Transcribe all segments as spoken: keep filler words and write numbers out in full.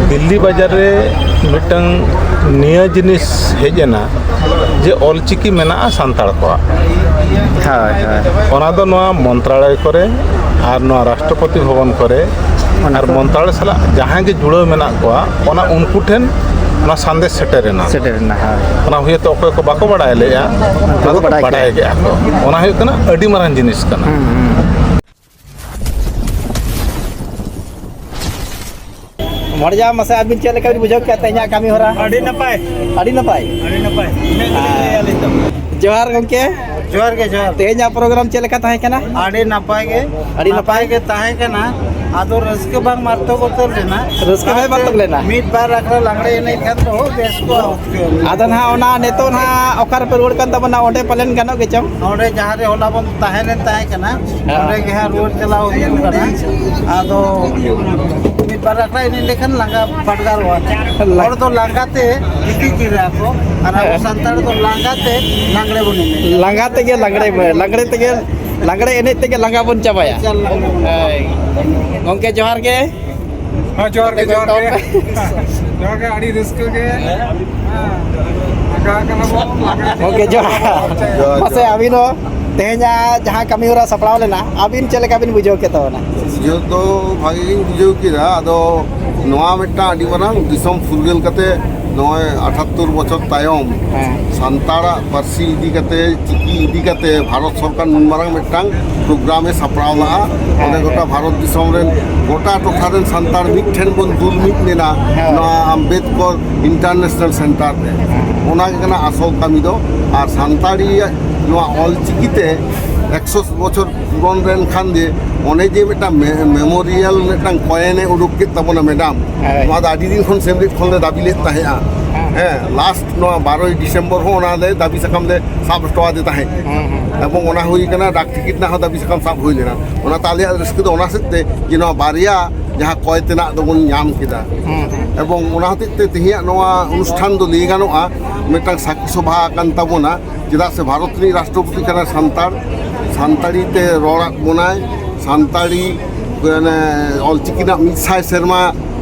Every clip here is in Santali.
ᱫᱤᱞᱞᱤ ᱵᱟᱡᱟᱨ ᱨᱮ ᱢᱤᱫᱴᱟᱝ ᱱᱤᱭᱟᱹ ᱡᱤᱱᱤᱥ ᱦᱮᱡ ᱮᱱᱟ ᱡᱮ ᱚᱞᱪᱤᱠᱤ ᱢᱮᱱᱟᱜᱼᱟ ᱥᱟᱱᱛᱟᱲ ᱠᱚᱣᱟᱜ᱾ ᱦᱳᱭ, ᱦᱳᱭ᱾ ᱚᱱᱟ ᱫᱚ ᱱᱚᱣᱟ ᱢᱚᱱᱛᱨᱟᱞᱚᱭ ᱠᱚᱨᱮ ᱟᱨ ᱱᱚᱣᱟ ᱨᱟᱥᱴᱨᱚᱯᱚᱛᱤ ᱵᱷᱚᱵᱚᱱ ᱠᱚᱨᱮ ᱚᱱᱟ ᱟᱨ ᱠᱚ ᱢᱚᱱᱛᱨᱟᱞᱚᱭ ᱥᱟᱞᱟᱜ ᱡᱟᱦᱟᱸᱭ ᱜᱮ ᱡᱩᱲᱟᱹᱣ ᱢᱮᱱᱟᱜ ᱠᱚᱣᱟ, ᱚᱱᱟ ᱩᱱᱠᱩ ᱴᱷᱮᱱ ᱚᱱᱟ ᱥᱟᱸᱫᱮᱥ ᱥᱮᱴᱮᱨ ᱮᱱᱟ᱾ ᱥᱮᱴᱮᱨ ᱮᱱᱟ, ᱦᱳᱭ᱾ ᱚᱱᱟ ᱦᱩᱭᱛᱚ ᱚᱠᱚᱭ ᱠᱚ ᱵᱟᱠᱚ ᱵᱟᱲᱟᱭ ᱞᱮᱫᱼᱟ, ᱚᱱᱟ ᱫᱚᱠᱚ ᱵᱟᱰᱟᱭ ᱵᱟᱰᱟᱭ ᱠᱮᱫᱼᱟ᱾ ᱠᱮᱫᱼᱟ ᱠᱚ᱾ ᱚᱱᱟ ᱦᱩᱭᱩᱜ ᱠᱟᱱᱟ ᱟᱹᱰᱤ ᱢᱟᱨᱟᱝ ᱡᱤᱱᱤᱥ ᱠᱟᱱᱟ᱾ ᱦᱩᱸ, ᱦᱩᱸ᱾ ᱢᱚᱬᱮᱡᱟ, ᱢᱟᱥᱮ ᱟᱹᱵᱤᱱ ᱪᱮᱫ ᱞᱮᱠᱟ ᱵᱤᱱ ᱵᱩᱡᱷᱟᱹᱣ ᱠᱮᱫᱟ ᱛᱮᱦᱮᱧᱟᱜ ᱠᱟᱹᱢᱤ ᱦᱚᱨᱟ? ᱟᱹᱰᱤ ᱱᱟᱯᱟᱭ᱾ ᱟᱹᱰᱤ ᱱᱟᱯᱟᱭ? ᱟᱹᱰᱤ ᱱᱟᱯᱟᱭ᱾ ᱤᱱᱟᱹ ᱜᱮᱞᱤᱧ ᱞᱟᱹᱭᱟ ᱟᱹᱞᱤᱧ ᱫᱚ᱾ ᱡᱚᱦᱟᱨ ᱜᱚᱢᱠᱮ᱾ ᱡᱚᱦᱟᱨ ᱜᱮ, ᱡᱚᱦᱟᱨ᱾ ᱛᱮᱦᱮᱧᱟᱜ ᱯᱨᱳᱜᱨᱟᱢ ᱪᱮᱫ ᱞᱮᱠᱟ ᱛᱟᱦᱮᱸ ᱠᱟᱱᱟ? ᱟᱹᱰᱤ ᱱᱟᱯᱟᱭ ᱜᱮ᱾ ᱟᱹᱰᱤ ᱱᱟᱯᱟᱭ᱾ ᱱᱟᱯᱟᱭ ᱜᱮ ᱛᱟᱦᱮᱸ ᱠᱟᱱᱟ᱾ ᱟᱫᱚ ᱨᱟᱹᱥᱠᱟᱹ ᱵᱟᱝ ᱢᱟᱨᱛᱚᱠ ᱩᱛᱟᱹᱨ ᱞᱮᱱᱟ᱾ ᱨᱟᱹᱥᱠᱟᱹ ᱵᱟᱭ ᱢᱟᱨᱛᱚᱠ ᱞᱮᱱᱟ᱾ ᱢᱤᱫ ᱵᱟᱨ ᱟᱠᱷᱲᱟ ᱞᱟᱜᱽᱲᱮ ᱮᱱᱮᱡ ᱠᱷᱟᱱ ᱫᱚ ᱵᱮᱥ ᱠᱚᱜᱼᱟ᱾ ᱟᱫᱚ ᱱᱟᱦᱟᱜ ᱚᱱᱟ ᱱᱤᱛᱚᱜ ᱱᱟᱦᱟᱜ ᱚᱠᱟ ᱨᱮᱯᱮ ᱨᱩᱣᱟᱹᱲ ᱠᱟᱱ ᱛᱟᱵᱚᱱᱟ, ᱚᱸᱰᱮ ᱯᱟᱞᱮᱱ ᱜᱟᱱᱚᱜ ᱜᱮᱪᱚᱝ? ᱚᱸᱰᱮ ᱡᱟᱦᱟᱸ ᱨᱮ ᱦᱚᱞᱟ ᱵᱚᱱ ᱛᱟᱦᱮᱸ ᱞᱮᱱ ᱛᱟᱦᱮᱸ ᱠᱟᱱᱟ, ᱦᱮᱸ᱾ ᱚᱸᱰᱮ ᱜᱮ ᱦᱟᱸᱜ ᱨᱩᱣᱟᱹᱲ ᱪᱟᱞᱟᱣ ᱦᱩᱭᱩᱜ ᱠᱟᱱᱟ᱾ ᱟᱫᱚ ᱢᱤᱫ ᱵᱟᱨ ᱟᱠᱷᱲᱟ ᱮᱱᱮᱡ ᱞᱮᱠᱷᱟᱱ ᱞᱟᱸᱜᱟ ᱯᱟᱰᱜᱟᱨᱚᱜᱼᱟ᱾ ᱞᱟ- ᱦᱚᱲ ᱫᱚ ᱞᱟᱸᱜᱟ ᱛᱮ ᱜᱤᱛᱤᱡ ᱡᱤᱨᱟᱹᱜ ᱟᱠᱚ, ᱟᱨ ᱟᱵᱚ ᱦᱮᱸ᱾ ᱥᱟᱱᱛᱟᱲ ᱫᱚ ᱞᱟᱸᱜᱟ ᱛᱮ ᱞᱟᱜᱽᱲᱮ ᱵᱚᱱ ᱮᱱᱮᱡᱟ᱾ ᱞᱟᱸᱜᱟ ᱛᱮᱜᱮ ᱞᱟᱜᱽᱲᱮ, ᱞᱟᱜᱽᱲᱮ ᱛᱮᱜᱮ, ᱞᱟᱜᱽᱲᱮ ᱮᱱᱮᱡ ᱛᱮᱜᱮ ᱞᱟᱸᱜᱟ ᱵᱚᱱ ᱪᱟᱵᱟᱭᱟ᱾ ᱮᱠᱟᱞ ᱞᱟᱸᱜᱟ ᱵᱚᱱ ᱪᱟᱵᱟᱭᱟ᱾ ᱦᱳᱭ᱾ ᱜᱚᱢᱠᱮ, ᱡᱚᱦᱟᱨ ᱜᱮ᱾ ᱦᱮᱸ, ᱡᱚᱦᱟᱨ ᱜᱮ, ᱡᱚᱦᱟᱨ ᱜᱮ᱾ ᱡᱚᱦᱟᱨ ᱜᱮ, ᱟᱹᱰᱤ ᱨᱟᱹᱥᱠᱟᱹ ᱜᱮ᱾ ᱦᱮᱸ, ᱞᱟᱸᱜᱟ ᱠᱟᱱᱟ ᱵᱚᱱ, ᱞᱟᱸᱜᱟ ᱜᱮ᱾ ᱜᱚᱢᱠᱮ, ᱡᱚᱦᱟᱨ᱾ ᱡᱚᱦᱟᱨ, ᱢᱟᱥᱮ, ᱡᱚᱦᱟᱨ᱾ ᱟᱹᱵᱤᱱ ᱦᱚᱸ ᱛᱮᱦᱮᱧᱟᱜ ᱡᱟᱦᱟᱸ ᱠᱟᱹᱢᱤ ᱦᱚᱨᱟ ᱥᱟᱯᱲᱟᱣ ᱞᱮᱱᱟ, ᱟᱹᱵᱤᱱ ᱪᱮᱫ ᱞᱮᱠᱟ ᱵᱤᱱ ᱵᱩᱡᱷᱟᱹᱣ ᱠᱮᱫ ᱛᱟᱵᱚᱱᱟ? ᱵᱩᱡᱷᱟᱹᱣ ᱫᱚ ᱵᱷᱟᱜᱮ ᱜᱤᱧ ᱵᱩᱡᱷᱟᱹᱣ ᱠᱮᱫᱟ᱾ ᱟᱫᱚ ᱱᱚᱣᱟ ᱢᱤᱫᱴᱟᱝ ᱟᱹᱰᱤ ᱢᱟᱨᱟᱝ ᱫᱤᱥᱚᱢ ᱯᱷᱩᱨᱜᱟᱹᱞ ᱠᱟᱛᱮ ᱱᱚᱜᱼᱚᱭ ᱟᱴᱷᱟᱛᱛᱳᱨ ᱵᱚᱪᱷᱚᱨ ᱛᱟᱭᱚᱢ ᱦᱮᱸ᱾ ᱥᱟᱱᱛᱟᱲᱟᱜ ᱯᱟᱹᱨᱥᱤ ᱤᱫᱤ ᱠᱟᱛᱮ, ᱪᱤᱠᱤ ᱤᱫᱤ ᱠᱟᱛᱮ ᱵᱷᱟᱨᱚᱛ ᱥᱚᱨᱠᱟᱨ ᱱᱩᱱ ᱢᱟᱨᱟᱝ ᱢᱤᱫᱴᱟᱝ ᱯᱨᱳᱜᱨᱟᱢ ᱮ ᱥᱟᱯᱲᱟᱣ ᱞᱟᱜᱼᱟ᱾ ᱚᱸᱰᱮ ᱦᱮᱸ, ᱜᱚᱴᱟ ᱦᱮᱸ᱾ ᱵᱷᱟᱨᱚᱛ ᱫᱤᱥᱚᱢ ᱨᱮᱱ ᱜᱚᱴᱟ ᱴᱚᱴᱷᱟ ᱨᱮᱱ ᱥᱟᱱᱛᱟᱲ ᱢᱤᱫ ᱴᱷᱮᱱ ᱵᱚᱱ ᱫᱩᱞ ᱢᱤᱫ ᱞᱮᱱᱟ ᱦᱮᱸ᱾ ᱱᱚᱣᱟ ᱟᱢᱵᱮᱫᱠᱚᱨ ᱤᱱᱴᱟᱨᱱᱮᱥᱱᱟᱞ ᱥᱮᱱᱴᱟᱨ ᱨᱮ᱾ ᱚᱱᱟ ᱜᱮ ᱠᱟᱱᱟ ᱟᱥᱚᱞ ᱠᱟᱹᱢᱤ ᱫᱚ᱾ ᱟᱨ ᱥᱟᱱᱛᱟᱲᱤ ᱱᱚᱣᱟ ᱚᱞ ᱪᱤᱠᱤ ᱛᱮ ᱮᱠᱥᱚ ᱵᱚᱪᱷᱚᱨ ᱯᱩᱨᱚᱱ ᱞᱮᱱᱠᱷᱟᱱ ᱡᱮ ᱚᱱᱮ ᱡᱮ ᱢᱤᱫᱴᱟᱝ ᱢᱮ-, ᱢᱮᱢᱳᱨᱤᱭᱟᱞ ᱢᱤᱫᱴᱟᱝ ᱠᱚᱭᱮᱱ ᱮ ᱩᱰᱩᱠ ᱠᱮᱫ ᱛᱟᱵᱚᱱᱟ ᱢᱮᱰᱟᱢ, ᱦᱳᱭ᱾ ᱱᱚᱣᱟ ᱫᱚ ᱟᱹᱰᱤ ᱫᱤᱱ ᱠᱷᱚᱱ ᱥᱮᱢᱞᱮᱫ ᱠᱷᱚᱱ ᱞᱮ ᱫᱟᱹᱵᱤ ᱞᱮᱫ ᱛᱟᱦᱮᱸᱜᱼᱟ᱾ ᱦᱮᱸ᱾ ᱦᱮᱸ, ᱞᱟᱥᱴ ᱱᱚᱣᱟ ᱵᱟᱨᱚᱭ ᱰᱤᱥᱮᱢᱵᱚᱨ ᱦᱚᱸ ᱚᱱᱟ ᱞᱮ ᱫᱟᱹᱵᱤ ᱥᱟᱠᱟᱢ ᱞᱮ ᱥᱟᱵ ᱦᱚᱴᱚ ᱟᱫᱮ ᱛᱟᱦᱮᱸᱫ᱾ ᱦᱮᱸ, ᱦᱮᱸ᱾ ᱮᱵᱚᱝ ᱚᱱᱟ ᱦᱩᱭ ᱠᱟᱱᱟ, ᱰᱟᱠ ᱴᱤᱠᱤᱴ ᱨᱮᱱᱟᱜ ᱦᱚᱸ ᱫᱟᱹᱵᱤ ᱥᱟᱠᱟᱢ ᱥᱟᱵ ᱦᱩᱭ ᱞᱮᱱᱟ᱾ ᱚᱱᱟᱛᱮ ᱟᱞᱮᱭᱟᱜ ᱨᱟᱹᱥᱠᱟᱹ ᱫᱚ ᱚᱱᱟ ᱥᱮᱫ ᱛᱮ ᱡᱮ ᱱᱚᱣᱟ ᱵᱟᱨᱭᱟ ᱡᱟᱦᱟᱸ ᱠᱚᱭ ᱛᱮᱱᱟᱜ ᱫᱚᱵᱚᱱ ᱧᱟᱢ ᱠᱮᱫᱟ᱾ ᱦᱮᱸ, ᱦᱮᱸ᱾ ᱮᱵᱚᱝ ᱚᱱᱟ ᱦᱚᱛᱮᱡ ᱛᱮ ᱛᱮᱦᱮᱧᱟᱜ ᱱᱚᱣᱟ ᱚᱱᱩᱥᱴᱷᱟᱱ ᱫᱚ ᱞᱟᱹᱭ ᱜᱟᱱᱚᱜᱼᱟ ᱢᱤᱫᱴᱟᱝ ᱥᱟᱹᱠᱷᱤ ᱥᱚᱵᱷᱟ ᱠᱟᱱ ᱛᱟᱵᱚᱱᱟ᱾ ᱪᱮᱫᱟᱜ ᱥᱮ ᱵᱷᱟᱨᱚᱛ ᱨᱤᱱᱤᱡ ᱨᱟᱥᱴᱨᱚᱯᱚᱛᱤ ᱠᱟᱱᱟᱭ ᱥᱟᱱᱛᱟᱲ, ᱥᱟᱱᱛᱟᱲᱤ ᱛᱮ ᱨᱚᱲᱟᱫ ᱵᱚᱱᱟᱭ, ᱥᱟᱱᱛᱟᱲᱤ, ᱢᱟᱱᱮ, ᱚᱞᱪᱤᱠᱤ ᱨᱮᱱᱟᱜ ᱢᱤᱫ ᱥᱟᱭ ᱥᱮᱨᱢᱟ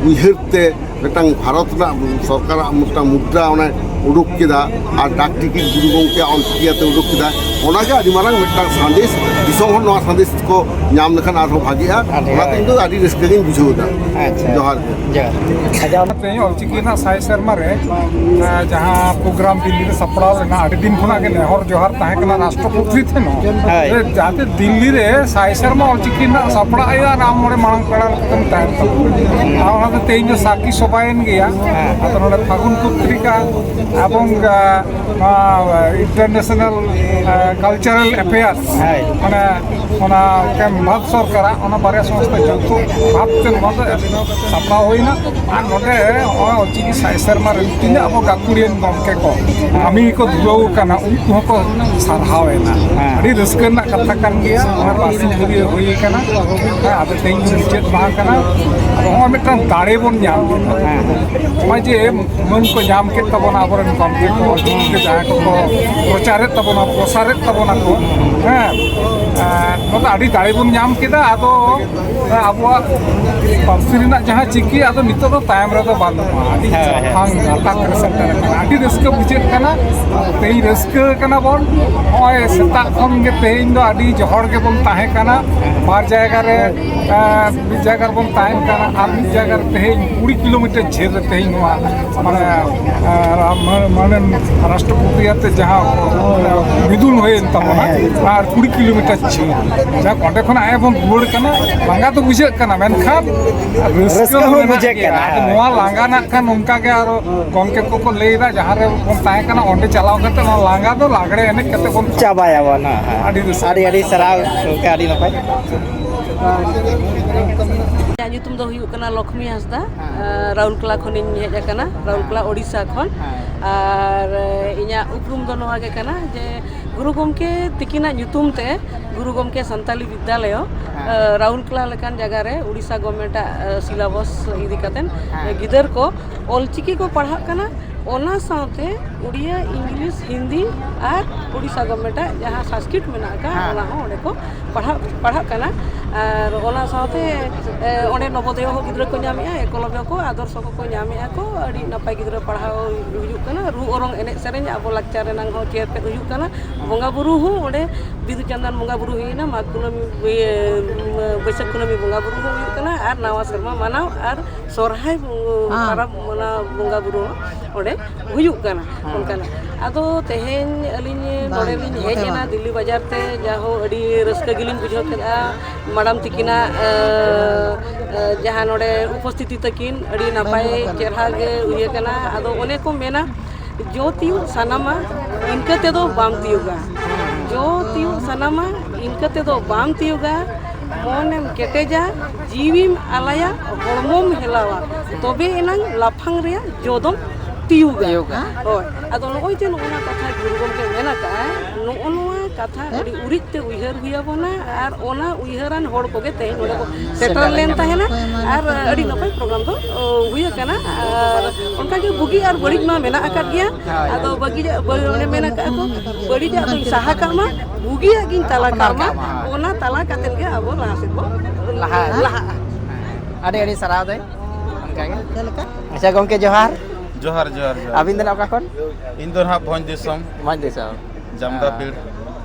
ᱩᱭᱦᱟᱹᱨ ᱛᱮ ᱢᱤᱫᱴᱟᱝ ᱵᱷᱟᱨᱚᱛ ᱨᱮᱱᱟᱜ ᱥᱚᱨᱠᱟᱨᱟᱜ ᱢᱤᱫᱴᱟᱝ ᱢᱩᱫᱽᱨᱟ ᱚᱱᱮ ᱩᱰᱩᱠ ᱠᱮᱫᱟ, ᱟᱨ ᱰᱟᱠ ᱴᱤᱠᱤᱴ ᱜᱩᱨᱩ ᱜᱚᱢᱠᱮᱭᱟᱜ ᱚᱞᱪᱤᱠᱤ ᱟᱛᱮ ᱩᱰᱩᱠ ᱠᱮᱫᱟ᱾ ᱚᱱᱟᱜᱮ ᱟᱹᱰᱤ ᱢᱟᱨᱟᱝ ᱢᱤᱫᱴᱟᱝ ᱥᱟᱸᱫᱮᱥ, ᱫᱤᱥᱚᱢ ᱦᱚᱲ ᱱᱚᱣᱟ ᱥᱟᱸᱫᱮᱥ ᱠᱚ ᱧᱟᱢ ᱞᱮᱠᱷᱟᱱ ᱟᱨᱦᱚᱸ ᱵᱷᱟᱜᱤᱜᱼᱟ᱾ ᱟᱹᱰᱤ ᱚᱱᱟᱛᱮ ᱵᱷᱟᱜᱮ᱾ ᱤᱧ ᱫᱚ ᱟᱹᱰᱤ ᱨᱟᱹᱥᱠᱟᱹ ᱜᱤᱧ ᱵᱩᱡᱷᱟᱹᱣ ᱮᱫᱟ᱾ ᱟᱪᱪᱷᱟ᱾ ᱡᱚᱦᱟᱨ ᱜᱮ᱾ ᱡᱚᱦᱟᱨ᱾ ᱟᱪᱪᱷᱟ, ᱟᱢ ᱛᱮᱦᱮᱧ ᱚᱞᱪᱤᱠᱤ ᱨᱮᱱᱟᱜ ᱥᱟᱭ ᱥᱮᱨᱢᱟ ᱨᱮ, ᱟᱸ, ᱡᱟᱦᱟᱸ ᱯᱨᱳᱜᱨᱟᱢ ᱫᱤᱞᱞᱤ ᱨᱮ ᱥᱟᱯᱲᱟᱣ ᱞᱮᱱᱟ, ᱟᱹᱰᱤ ᱫᱤᱱ ᱠᱷᱚᱱᱟᱜ ᱜᱮ ᱱᱮᱦᱚᱨ ᱡᱚᱦᱟᱨ ᱛᱟᱦᱮᱸ ᱠᱟᱱᱟ ᱨᱟᱥᱴᱨᱚᱯᱚᱛᱤ ᱴᱷᱮᱱ ᱦᱚᱸ, ᱦᱳᱭ᱾ ᱡᱮ ᱡᱟᱛᱮ ᱫᱤᱞᱞᱤ ᱨᱮ ᱥᱟᱭ ᱥᱮᱨᱢᱟ ᱚᱞᱪᱤᱠᱤ ᱨᱮᱱᱟᱜ ᱥᱟᱯᱲᱟᱜ ᱦᱩᱭᱩᱜᱼᱟ ᱟᱨ ᱟᱢ ᱚᱸᱰᱮ ᱢᱟᱲᱟᱝ ᱯᱮᱲᱟ ᱞᱮᱠᱟᱛᱮᱢ ᱛᱟᱦᱮᱱ ᱛᱟᱵᱚᱱᱟ᱾ ᱟᱨ ᱚᱱᱟᱛᱮ ᱛᱮᱦᱮᱧ ᱫᱚ ᱥᱟᱹᱠᱷᱤ ᱥᱚᱵᱷᱟᱭᱮᱱ ᱜᱮᱭᱟ᱾ ᱦᱮᱸ᱾ ᱟᱫᱚ ᱱᱚᱰᱮ ᱯᱷᱟᱹᱜᱩᱱ ᱯᱚᱛᱨᱤᱠᱟ ᱮᱵᱚᱝ, ᱟᱸ, ᱱᱚᱣᱟ ᱤᱱᱴᱟᱨᱱᱮᱥᱱᱟᱞ, ᱟᱸ, ᱠᱟᱞᱪᱟᱨᱟᱞ ᱮᱯᱷᱮᱭᱟᱨᱥ, ᱦᱳᱭ᱾ ᱢᱟᱱᱮ ᱚᱱᱟ ᱠᱮᱢ ᱵᱷᱟᱨᱚᱛ ᱥᱚᱨᱠᱟᱨᱟᱜ ᱚᱱᱟ ᱵᱟᱨᱭᱟ ᱥᱚᱝᱥᱛᱷᱟ ᱡᱚᱛᱚ ᱵᱷᱟᱵᱽ ᱛᱮ ᱱᱚᱣᱟ ᱫᱚ ᱥᱟᱯᱲᱟᱣ ᱦᱩᱭᱱᱟ᱾ ᱟᱨ ᱱᱚᱰᱮ ᱱᱚᱜᱼᱚᱭ ᱚᱞᱪᱤᱠᱤ ᱥᱟᱭ ᱥᱮᱨᱢᱟ ᱨᱮᱱ ᱛᱤᱱᱟᱹᱜ ᱟᱵᱚ ᱜᱟᱹᱠᱷᱩᱲᱤᱭᱟᱹᱱ ᱜᱚᱢᱠᱮ ᱠᱚ ᱠᱟᱹᱢᱤ ᱜᱮᱠᱚ ᱫᱷᱩᱨᱟᱹᱣ ᱟᱠᱟᱱᱟ, ᱩᱱᱠᱩ ᱦᱚᱸᱠᱚ ᱥᱟᱨᱦᱟᱣ ᱮᱱᱟ᱾ ᱦᱮᱸ᱾ ᱟᱹᱰᱤ ᱨᱟᱹᱥᱠᱟᱹ ᱨᱮᱱᱟᱜ ᱠᱟᱛᱷᱟ ᱠᱟᱱ ᱜᱮᱭᱟ᱾ ᱱᱚᱜᱼᱚᱭ ᱵᱟᱨᱥᱤᱧ ᱫᱷᱩᱨᱤᱭᱟᱹ ᱦᱩᱭ ᱟᱠᱟᱱᱟ᱾ ᱦᱮᱸ, ᱟᱫᱚ ᱛᱮᱦᱮᱧ ᱢᱩᱪᱟᱹᱫ ᱢᱟᱦᱟ ᱠᱟᱱᱟ᱾ ᱟᱫᱚ ᱱᱚᱜᱼᱚᱭ ᱢᱤᱫᱴᱟᱝ ᱫᱟᱲᱮ ᱵᱚᱱ ᱧᱟᱢ ᱠᱮᱫᱟ᱾ ᱦᱮᱸ, ᱦᱮᱸ᱾ ᱱᱚᱜᱼᱚᱭ ᱡᱮ ᱢᱟᱹᱱ ᱠᱚ ᱧᱟᱢ ᱠᱮᱫ ᱛᱟᱵᱚᱱᱟ ᱟᱵᱚᱨᱮᱱ ᱜᱚᱢᱠᱮ ᱠᱚ, ᱡᱟᱦᱟᱸᱭ ᱠᱚᱠᱚ ᱯᱨᱚᱪᱟᱨᱮᱫ ᱛᱟᱵᱚᱱᱟ, ᱯᱨᱚᱥᱟᱨᱮᱫ ᱛᱟᱵᱚᱱᱟ ᱠᱚ, ᱦᱮᱸ, ᱮᱸ, ᱱᱚᱣᱟ ᱫᱚ ᱟᱹᱰᱤ ᱫᱟᱲᱮ ᱵᱚᱱ ᱧᱟᱢ ᱠᱮᱫᱟ᱾ ᱟᱫᱚ ᱟᱵᱚᱣᱟᱜ ᱯᱟᱹᱨᱥᱤ ᱨᱮᱱᱟᱜ ᱡᱟᱦᱟᱸ ᱪᱤᱠᱤ, ᱟᱫᱚ ᱱᱤᱛᱚᱜ ᱫᱚ ᱛᱟᱭᱚᱢ ᱨᱮᱫᱚ ᱵᱟᱹᱱᱩᱜᱼᱟ, ᱟᱹᱰᱤ ᱦᱮᱸ, ᱦᱮᱸ᱾ ᱞᱟᱯᱷᱟᱝ ᱜᱟᱛᱟᱠ ᱨᱮ ᱥᱮᱴᱮᱨ ᱟᱠᱟᱱᱟ᱾ ᱟᱹᱰᱤ ᱨᱟᱹᱥᱠᱟᱹ ᱵᱩᱡᱷᱟᱹᱜ ᱠᱟᱱᱟ, ᱛᱮᱦᱮᱧ ᱨᱟᱹᱥᱠᱟᱹ ᱠᱟᱱᱟ ᱵᱚᱱ᱾ ᱱᱚᱜᱼᱚᱭ ᱥᱮᱛᱟᱜ ᱠᱷᱚᱱ ᱜᱮ ᱛᱮᱦᱮᱧ ᱫᱚ ᱟᱹᱰᱤ ᱡᱚᱦᱚᱲ ᱜᱮᱵᱚᱱ ᱛᱟᱦᱮᱸ ᱠᱟᱱᱟ, ᱵᱟᱨ ᱡᱟᱭᱜᱟ ᱨᱮ, ᱮᱸ, ᱢᱤᱫ ᱡᱟᱭᱜᱟ ᱨᱮᱵᱚᱱ ᱛᱟᱦᱮᱱ ᱠᱟᱱᱟ ᱟᱨ ᱢᱤᱫ ᱡᱟᱭᱜᱟ ᱨᱮ ᱛᱮᱦᱮᱧ ᱠᱩᱲᱤ ᱠᱤᱞᱳᱢᱤᱴᱟᱨ ᱡᱷᱟᱹᱞ ᱨᱮ ᱛᱮᱦᱮᱧ ᱱᱚᱣᱟ ᱢᱟᱱᱮ, ᱮᱸ, ᱨᱟ-, ᱢᱟ-, ᱢᱟᱱᱮ ᱨᱟᱥᱴᱨᱚᱯᱚᱛᱤ ᱟᱛᱮ ᱡᱟᱦᱟᱸ, ᱮᱸ, ᱢᱤᱫᱩᱱ ᱦᱩᱭᱮᱱ ᱛᱟᱵᱚᱱᱟ, ᱦᱮᱸ᱾ ᱟᱨ ᱠᱩᱲᱤ ᱠᱤᱞᱳᱢᱤᱴᱟᱨ ᱡᱷᱟᱹᱞ, ᱡᱟᱠ ᱚᱸᱰᱮ ᱠᱷᱚᱱᱟᱜ ᱦᱮᱸ ᱵᱚᱱ ᱨᱩᱣᱟᱹᱲ ᱠᱟᱱᱟ, ᱞᱟᱸᱜᱟ ᱫᱚ ᱵᱩᱡᱷᱟᱹᱜ ᱠᱟᱱᱟ, ᱢᱮᱱᱠᱷᱟᱱ ᱨᱟᱹᱥᱠᱟᱹ ᱨᱟᱹᱥᱠᱟᱹ ᱦᱚᱸ ᱦᱚᱸ ᱢᱮᱱᱟᱜ ᱵᱩᱡᱷᱟᱹᱜ ᱜᱮᱭᱟ᱾ ᱠᱟᱱᱟ, ᱟᱫᱚ ᱦᱮᱸ᱾ ᱱᱚᱣᱟ ᱞᱟᱸᱜᱟ ᱱᱟᱜ ᱠᱷᱟᱱ ᱚᱱᱠᱟ ᱜᱮ ᱟᱨᱚ ᱜᱚᱢᱠᱮ ᱠᱚᱠᱚ ᱞᱟᱹᱭ ᱮᱫᱟ, ᱡᱟᱦᱟᱸ ᱨᱮ ᱵᱚᱱ ᱛᱟᱦᱮᱸ ᱠᱟᱱᱟ ᱚᱸᱰᱮ ᱪᱟᱞᱟᱣ ᱠᱟᱛᱮ ᱱᱚᱣᱟ ᱞᱟᱸᱜᱟ ᱫᱚ ᱞᱟᱜᱽᱲᱮ ᱮᱱᱮᱡ ᱠᱟᱛᱮ ᱵᱚᱱ ᱪᱟᱵᱟᱭᱟᱵᱚᱱ, ᱦᱮᱸ, ᱦᱮᱸ᱾ ᱟᱹᱰᱤ ᱨᱟᱹᱥᱠᱟᱹ᱾ ᱟᱹᱰᱤ, ᱟᱹᱰᱤ ᱥᱟᱨᱦᱟᱣ ᱜᱚᱢᱠᱮ, ᱟᱹᱰᱤ ᱱᱟᱯᱟᱭ᱾ ᱤᱧᱟᱹᱜ ᱧᱩᱛᱩᱢ ᱫᱚ ᱦᱩᱭᱩᱜ ᱠᱟᱱᱟ ᱞᱚᱠᱷᱢᱤ ᱦᱟᱸᱥᱫᱟ, ᱦᱮᱸ᱾ ᱟᱨ ᱨᱟᱣᱩᱨᱠᱮᱞᱟ ᱠᱷᱚᱱᱤᱧ ᱦᱮᱡ ᱟᱠᱟᱱᱟ, ᱨᱟᱣᱩᱨᱠᱮᱞᱟ, ᱦᱮᱸ᱾ ᱳᱰᱤᱥᱟ ᱠᱷᱚᱱ᱾ ᱦᱮᱸ᱾ ᱟᱨ ᱤᱧᱟᱹᱜ ᱩᱯᱨᱩᱢ ᱫᱚ ᱱᱚᱣᱟ ᱜᱮ ᱠᱟᱱᱟ ᱡᱮ ᱜᱩᱨᱩ ᱜᱚᱢᱠᱮ ᱛᱤᱠᱤᱱᱟᱜ ᱧᱩᱛᱩᱢ ᱛᱮ ᱜᱩᱨᱩ ᱜᱚᱢᱠᱮ ᱥᱟᱱᱛᱟᱞᱤ ᱵᱤᱫᱽᱫᱟᱞᱚᱭᱚ, ᱦᱮᱸ᱾ ᱟᱨ ᱨᱟᱣᱩᱨᱠᱮᱞᱟ ᱞᱮᱠᱟᱱ ᱡᱟᱭᱜᱟ ᱨᱮ ᱳᱰᱤᱥᱟ ᱜᱚᱵᱷᱢᱮᱱᱴᱟᱜ, ᱟᱨ ᱥᱤᱞᱟᱵᱚᱥ ᱤᱫᱤ ᱠᱟᱛᱮᱱ, ᱦᱮᱸ᱾ ᱜᱤᱫᱟᱹᱨ ᱠᱚ ᱚᱞᱪᱤᱠᱤ ᱠᱚ ᱯᱟᱲᱦᱟᱜ ᱠᱟᱱᱟ, ᱚᱱᱟ ᱥᱟᱶᱛᱮ ᱩᱲᱤᱭᱟ, ᱤᱝᱞᱤᱥ, ᱦᱤᱱᱫᱤ ᱟᱨ ᱩᱲᱤᱥᱥᱟ ᱜᱚᱵᱷᱢᱮᱱᱴᱟᱜ ᱡᱟᱦᱟᱸ ᱥᱟᱱᱥᱠᱨᱤᱴ ᱢᱮᱱᱟᱜ ᱟᱠᱟᱫ, ᱦᱮᱸ᱾ ᱚᱱᱟ ᱦᱚᱸ ᱚᱸᱰᱮ ᱠᱚ ᱯᱟᱲᱦᱟᱜ, ᱯᱟᱲᱦᱟᱜ ᱠᱟᱱᱟ᱾ ᱟᱨ ᱚᱱᱟ ᱥᱟᱶᱛᱮ, ᱮ, ᱚᱸᱰᱮ ᱱᱚᱵᱚᱫᱚᱭᱚ ᱦᱚᱸ ᱜᱤᱫᱽᱨᱟᱹ ᱠᱚ ᱧᱟᱢᱮᱜᱼᱟ, ᱮᱠᱚᱞᱚᱵᱽᱭᱚ ᱠᱚ, ᱟᱫᱚᱨᱥᱚ ᱠᱚᱠᱚ ᱧᱟᱢᱮᱜᱼᱟ ᱠᱚ᱾ ᱟᱹᱰᱤ ᱱᱟᱯᱟᱭ ᱜᱤᱫᱽᱨᱟᱹ ᱯᱟᱲᱦᱟᱣ ᱦᱩᱭᱩᱜ ᱠᱟᱱᱟ᱾ ᱨᱩ ᱚᱨᱚᱝ, ᱮᱱᱮᱡ ᱥᱮᱨᱮᱧ, ᱟᱵᱚ ᱞᱟᱠᱪᱟᱨ ᱨᱮᱱᱟᱝ ᱦᱚᱸ ᱪᱮᱫ ᱛᱮᱫ ᱦᱩᱭᱩᱜ ᱠᱟᱱᱟ᱾ ᱵᱚᱸᱜᱟ ᱵᱩᱨᱩ ᱦᱚᱸ ᱚᱸᱰᱮ ᱵᱤᱫᱩ ᱪᱟᱸᱫᱟᱱ ᱵᱚᱸᱜᱟ ᱵᱩᱨᱩ ᱦᱩᱭᱮᱱᱟ, ᱢᱟᱜᱽ ᱠᱩᱱᱟᱹᱢᱤ, ᱤᱭᱟᱹ, ᱵᱟᱹᱭᱥᱟᱹᱠᱷ ᱠᱩᱱᱟᱹᱢᱤ ᱵᱚᱸᱜᱟ ᱵᱩᱨᱩ ᱦᱚᱸ ᱦᱩᱭᱩᱜ ᱠᱟᱱᱟ, ᱟᱨ ᱱᱟᱣᱟ ᱥᱮᱨᱢᱟ ᱢᱟᱱᱟᱣ ᱟᱨ ᱥᱚᱨᱦᱟᱭ ᱵᱚᱸ-, ᱦᱮᱸ᱾ ᱯᱟᱨᱟᱵᱽ ᱢᱟᱱᱟᱣ ᱵᱚᱸᱜᱟ ᱵᱩᱨᱩ ᱦᱚᱸ ᱚᱸᱰᱮ ᱦᱩᱭᱩᱜ ᱠᱟᱱᱟ᱾ ᱦᱮᱸ᱾ ᱚᱱᱠᱟᱱᱟᱜ᱾ ᱟᱫᱚ ᱛᱮᱦᱮᱧ ᱟᱹᱞᱤᱧ ᱵᱟᱝ, ᱱᱚᱰᱮ ᱞᱤᱧ ᱱᱚᱛᱮ ᱦᱮᱡ ᱵᱟᱝ᱾ ᱮᱱᱟ ᱫᱤᱞᱞᱤ ᱵᱟᱡᱟᱨ ᱛᱮ, ᱡᱟᱦᱳ ᱟᱹᱰᱤ ᱨᱟᱹᱥᱠᱟᱹ ᱜᱮᱞᱤᱧ ᱵᱩᱡᱷᱟᱹᱣ ᱠᱮᱫᱼᱟ᱾ ᱢᱟᱰᱟᱢ ᱛᱤᱠᱤᱱᱟᱜ, ᱮ, ᱮ, ᱡᱟᱦᱟᱸ ᱱᱚᱰᱮ ᱩᱯᱚᱥᱛᱷᱤᱛᱤ ᱛᱟᱹᱠᱤᱱ, ᱟᱹᱰᱤ ᱱᱟᱯᱟᱭ ᱪᱮᱦᱨᱟ ᱜᱮ ᱦᱩᱭ ᱟᱠᱟᱱᱟ᱾ ᱟᱫᱚ ᱚᱱᱮ ᱠᱚ ᱢᱮᱱᱟ, ᱡᱚ ᱛᱤᱭᱳᱜ ᱥᱟᱱᱟᱢᱟ, ᱤᱱᱠᱟᱹ ᱛᱮᱫᱚ ᱵᱟᱢ ᱛᱤᱭᱳᱜᱟ᱾ ᱡᱚ ᱛᱤᱭᱳᱜ ᱥᱟᱱᱟᱢᱟ, ᱤᱱᱠᱟᱹ ᱛᱮᱫᱚ ᱵᱟᱢ ᱛᱤᱭᱳᱜᱟ᱾ ᱢᱚᱱᱮᱢ ᱠᱮᱴᱮᱡᱟ, ᱡᱤᱣᱤᱢ ᱟᱞᱟᱭᱟ, ᱦᱚᱲᱢᱚᱢ ᱦᱮᱞᱟᱣᱟ, ᱛᱚᱵᱮ ᱮᱱᱟᱝ ᱞᱟᱯᱷᱟᱝ ᱨᱮᱭᱟᱜ ᱡᱚ ᱫᱚᱢ ᱛᱤᱭᱳᱜᱟ᱾ ᱛᱤᱭᱳᱜᱟ᱾ ᱦᱳᱭ, ᱟᱫᱚ ᱱᱚᱜᱼᱚᱭ ᱡᱮ ᱱᱚᱜᱼᱚ ᱱᱟ ᱠᱟᱛᱷᱟ ᱜᱩᱨᱩ ᱜᱚᱢᱠᱮ ᱢᱮᱱ ᱟᱠᱟᱫᱼᱟᱭ, ᱱᱚᱜᱼᱚ ᱱᱚᱣᱟ ᱠᱟᱛᱷᱟ ᱟᱹᱰᱤ ᱩᱨᱤᱡ ᱛᱮ ᱩᱭᱦᱟᱹᱨ ᱦᱩᱭ ᱟᱵᱚᱱᱟ, ᱟᱨ ᱚᱱᱟ ᱩᱭᱦᱟᱹᱨᱟᱱ ᱦᱚᱲ ᱠᱚᱜᱮ ᱛᱮᱦᱮᱧ ᱱᱚᱰᱮ ᱠᱚ ᱥᱮᱴᱮᱨ ᱥᱮᱴᱮᱨ ᱞᱮᱱ ᱛᱟᱦᱮᱱᱟ, ᱟᱨ ᱟᱹᱰᱤ ᱱᱟᱯᱟᱭ ᱯᱨᱳᱜᱨᱟᱢ ᱫᱚ, ᱚ, ᱦᱩᱭ ᱟᱠᱟᱱᱟ᱾ ᱟᱨ ᱚᱱᱠᱟᱜᱮ ᱵᱩᱜᱤ ᱟᱨ ᱵᱟᱹᱲᱤᱡ ᱢᱟ ᱢᱮᱱᱟᱜ ᱟᱠᱟᱫ ᱜᱮᱭᱟ᱾ ᱦᱳᱭ᱾ ᱟᱫᱚ ᱵᱟᱹᱜᱤᱭᱟᱜ, ᱵᱟᱹ-, ᱚᱱᱮ ᱢᱮᱱ ᱟᱠᱟᱫ ᱠᱚ, ᱵᱟᱹᱲᱤᱡᱟᱜ ᱫᱚᱧ ᱥᱟᱦᱟ ᱠᱟᱜ ᱢᱟ, ᱵᱩᱜᱤᱭᱟᱜ ᱜᱤᱧ ᱛᱟᱞᱟ ᱠᱟᱜ ᱢᱟ᱾ ᱟᱯᱱᱟᱨ ᱠᱟᱜ ᱢᱟ, ᱦᱳᱭ᱾ ᱚᱱᱟ ᱛᱟᱞᱟ ᱠᱟᱛᱮᱫ ᱜᱮ ᱟᱵᱚ ᱞᱟᱦᱟ ᱥᱮᱫ ᱵᱚᱱ ᱞᱟᱦᱟ᱾ ᱞᱟᱦᱟᱜᱼᱟ᱾ ᱟᱹᱰᱤ ᱟᱹᱰᱤ ᱥᱟᱨᱦᱟᱣ ᱫᱟᱹᱭ᱾ ᱚᱱᱠᱟᱜᱮ᱾ ᱪᱮᱫ ᱞᱮᱠᱟ? ᱟᱪᱪᱷᱟ ᱜᱚᱢᱠᱮ, ᱡᱚᱦᱟᱨ᱾ ᱡᱚᱦᱟᱨ, ᱡᱚᱦᱟᱨ, ᱡᱚᱦᱟᱨ᱾ ᱟᱹᱵᱤᱱ ᱫᱚ ᱱᱟᱜ ᱚᱠᱟ ᱠᱷᱚᱱ? ᱤᱧ ᱫᱚ ᱱᱟᱦᱟᱜ ᱵᱷᱚᱸᱡᱽ ᱫᱤᱥᱚᱢ᱾ ᱵᱷᱚᱸᱡᱽ ᱫᱤᱥᱚᱢ᱾ ᱡᱟᱢᱫᱟ ᱚ᱾ ᱯᱤᱲ᱾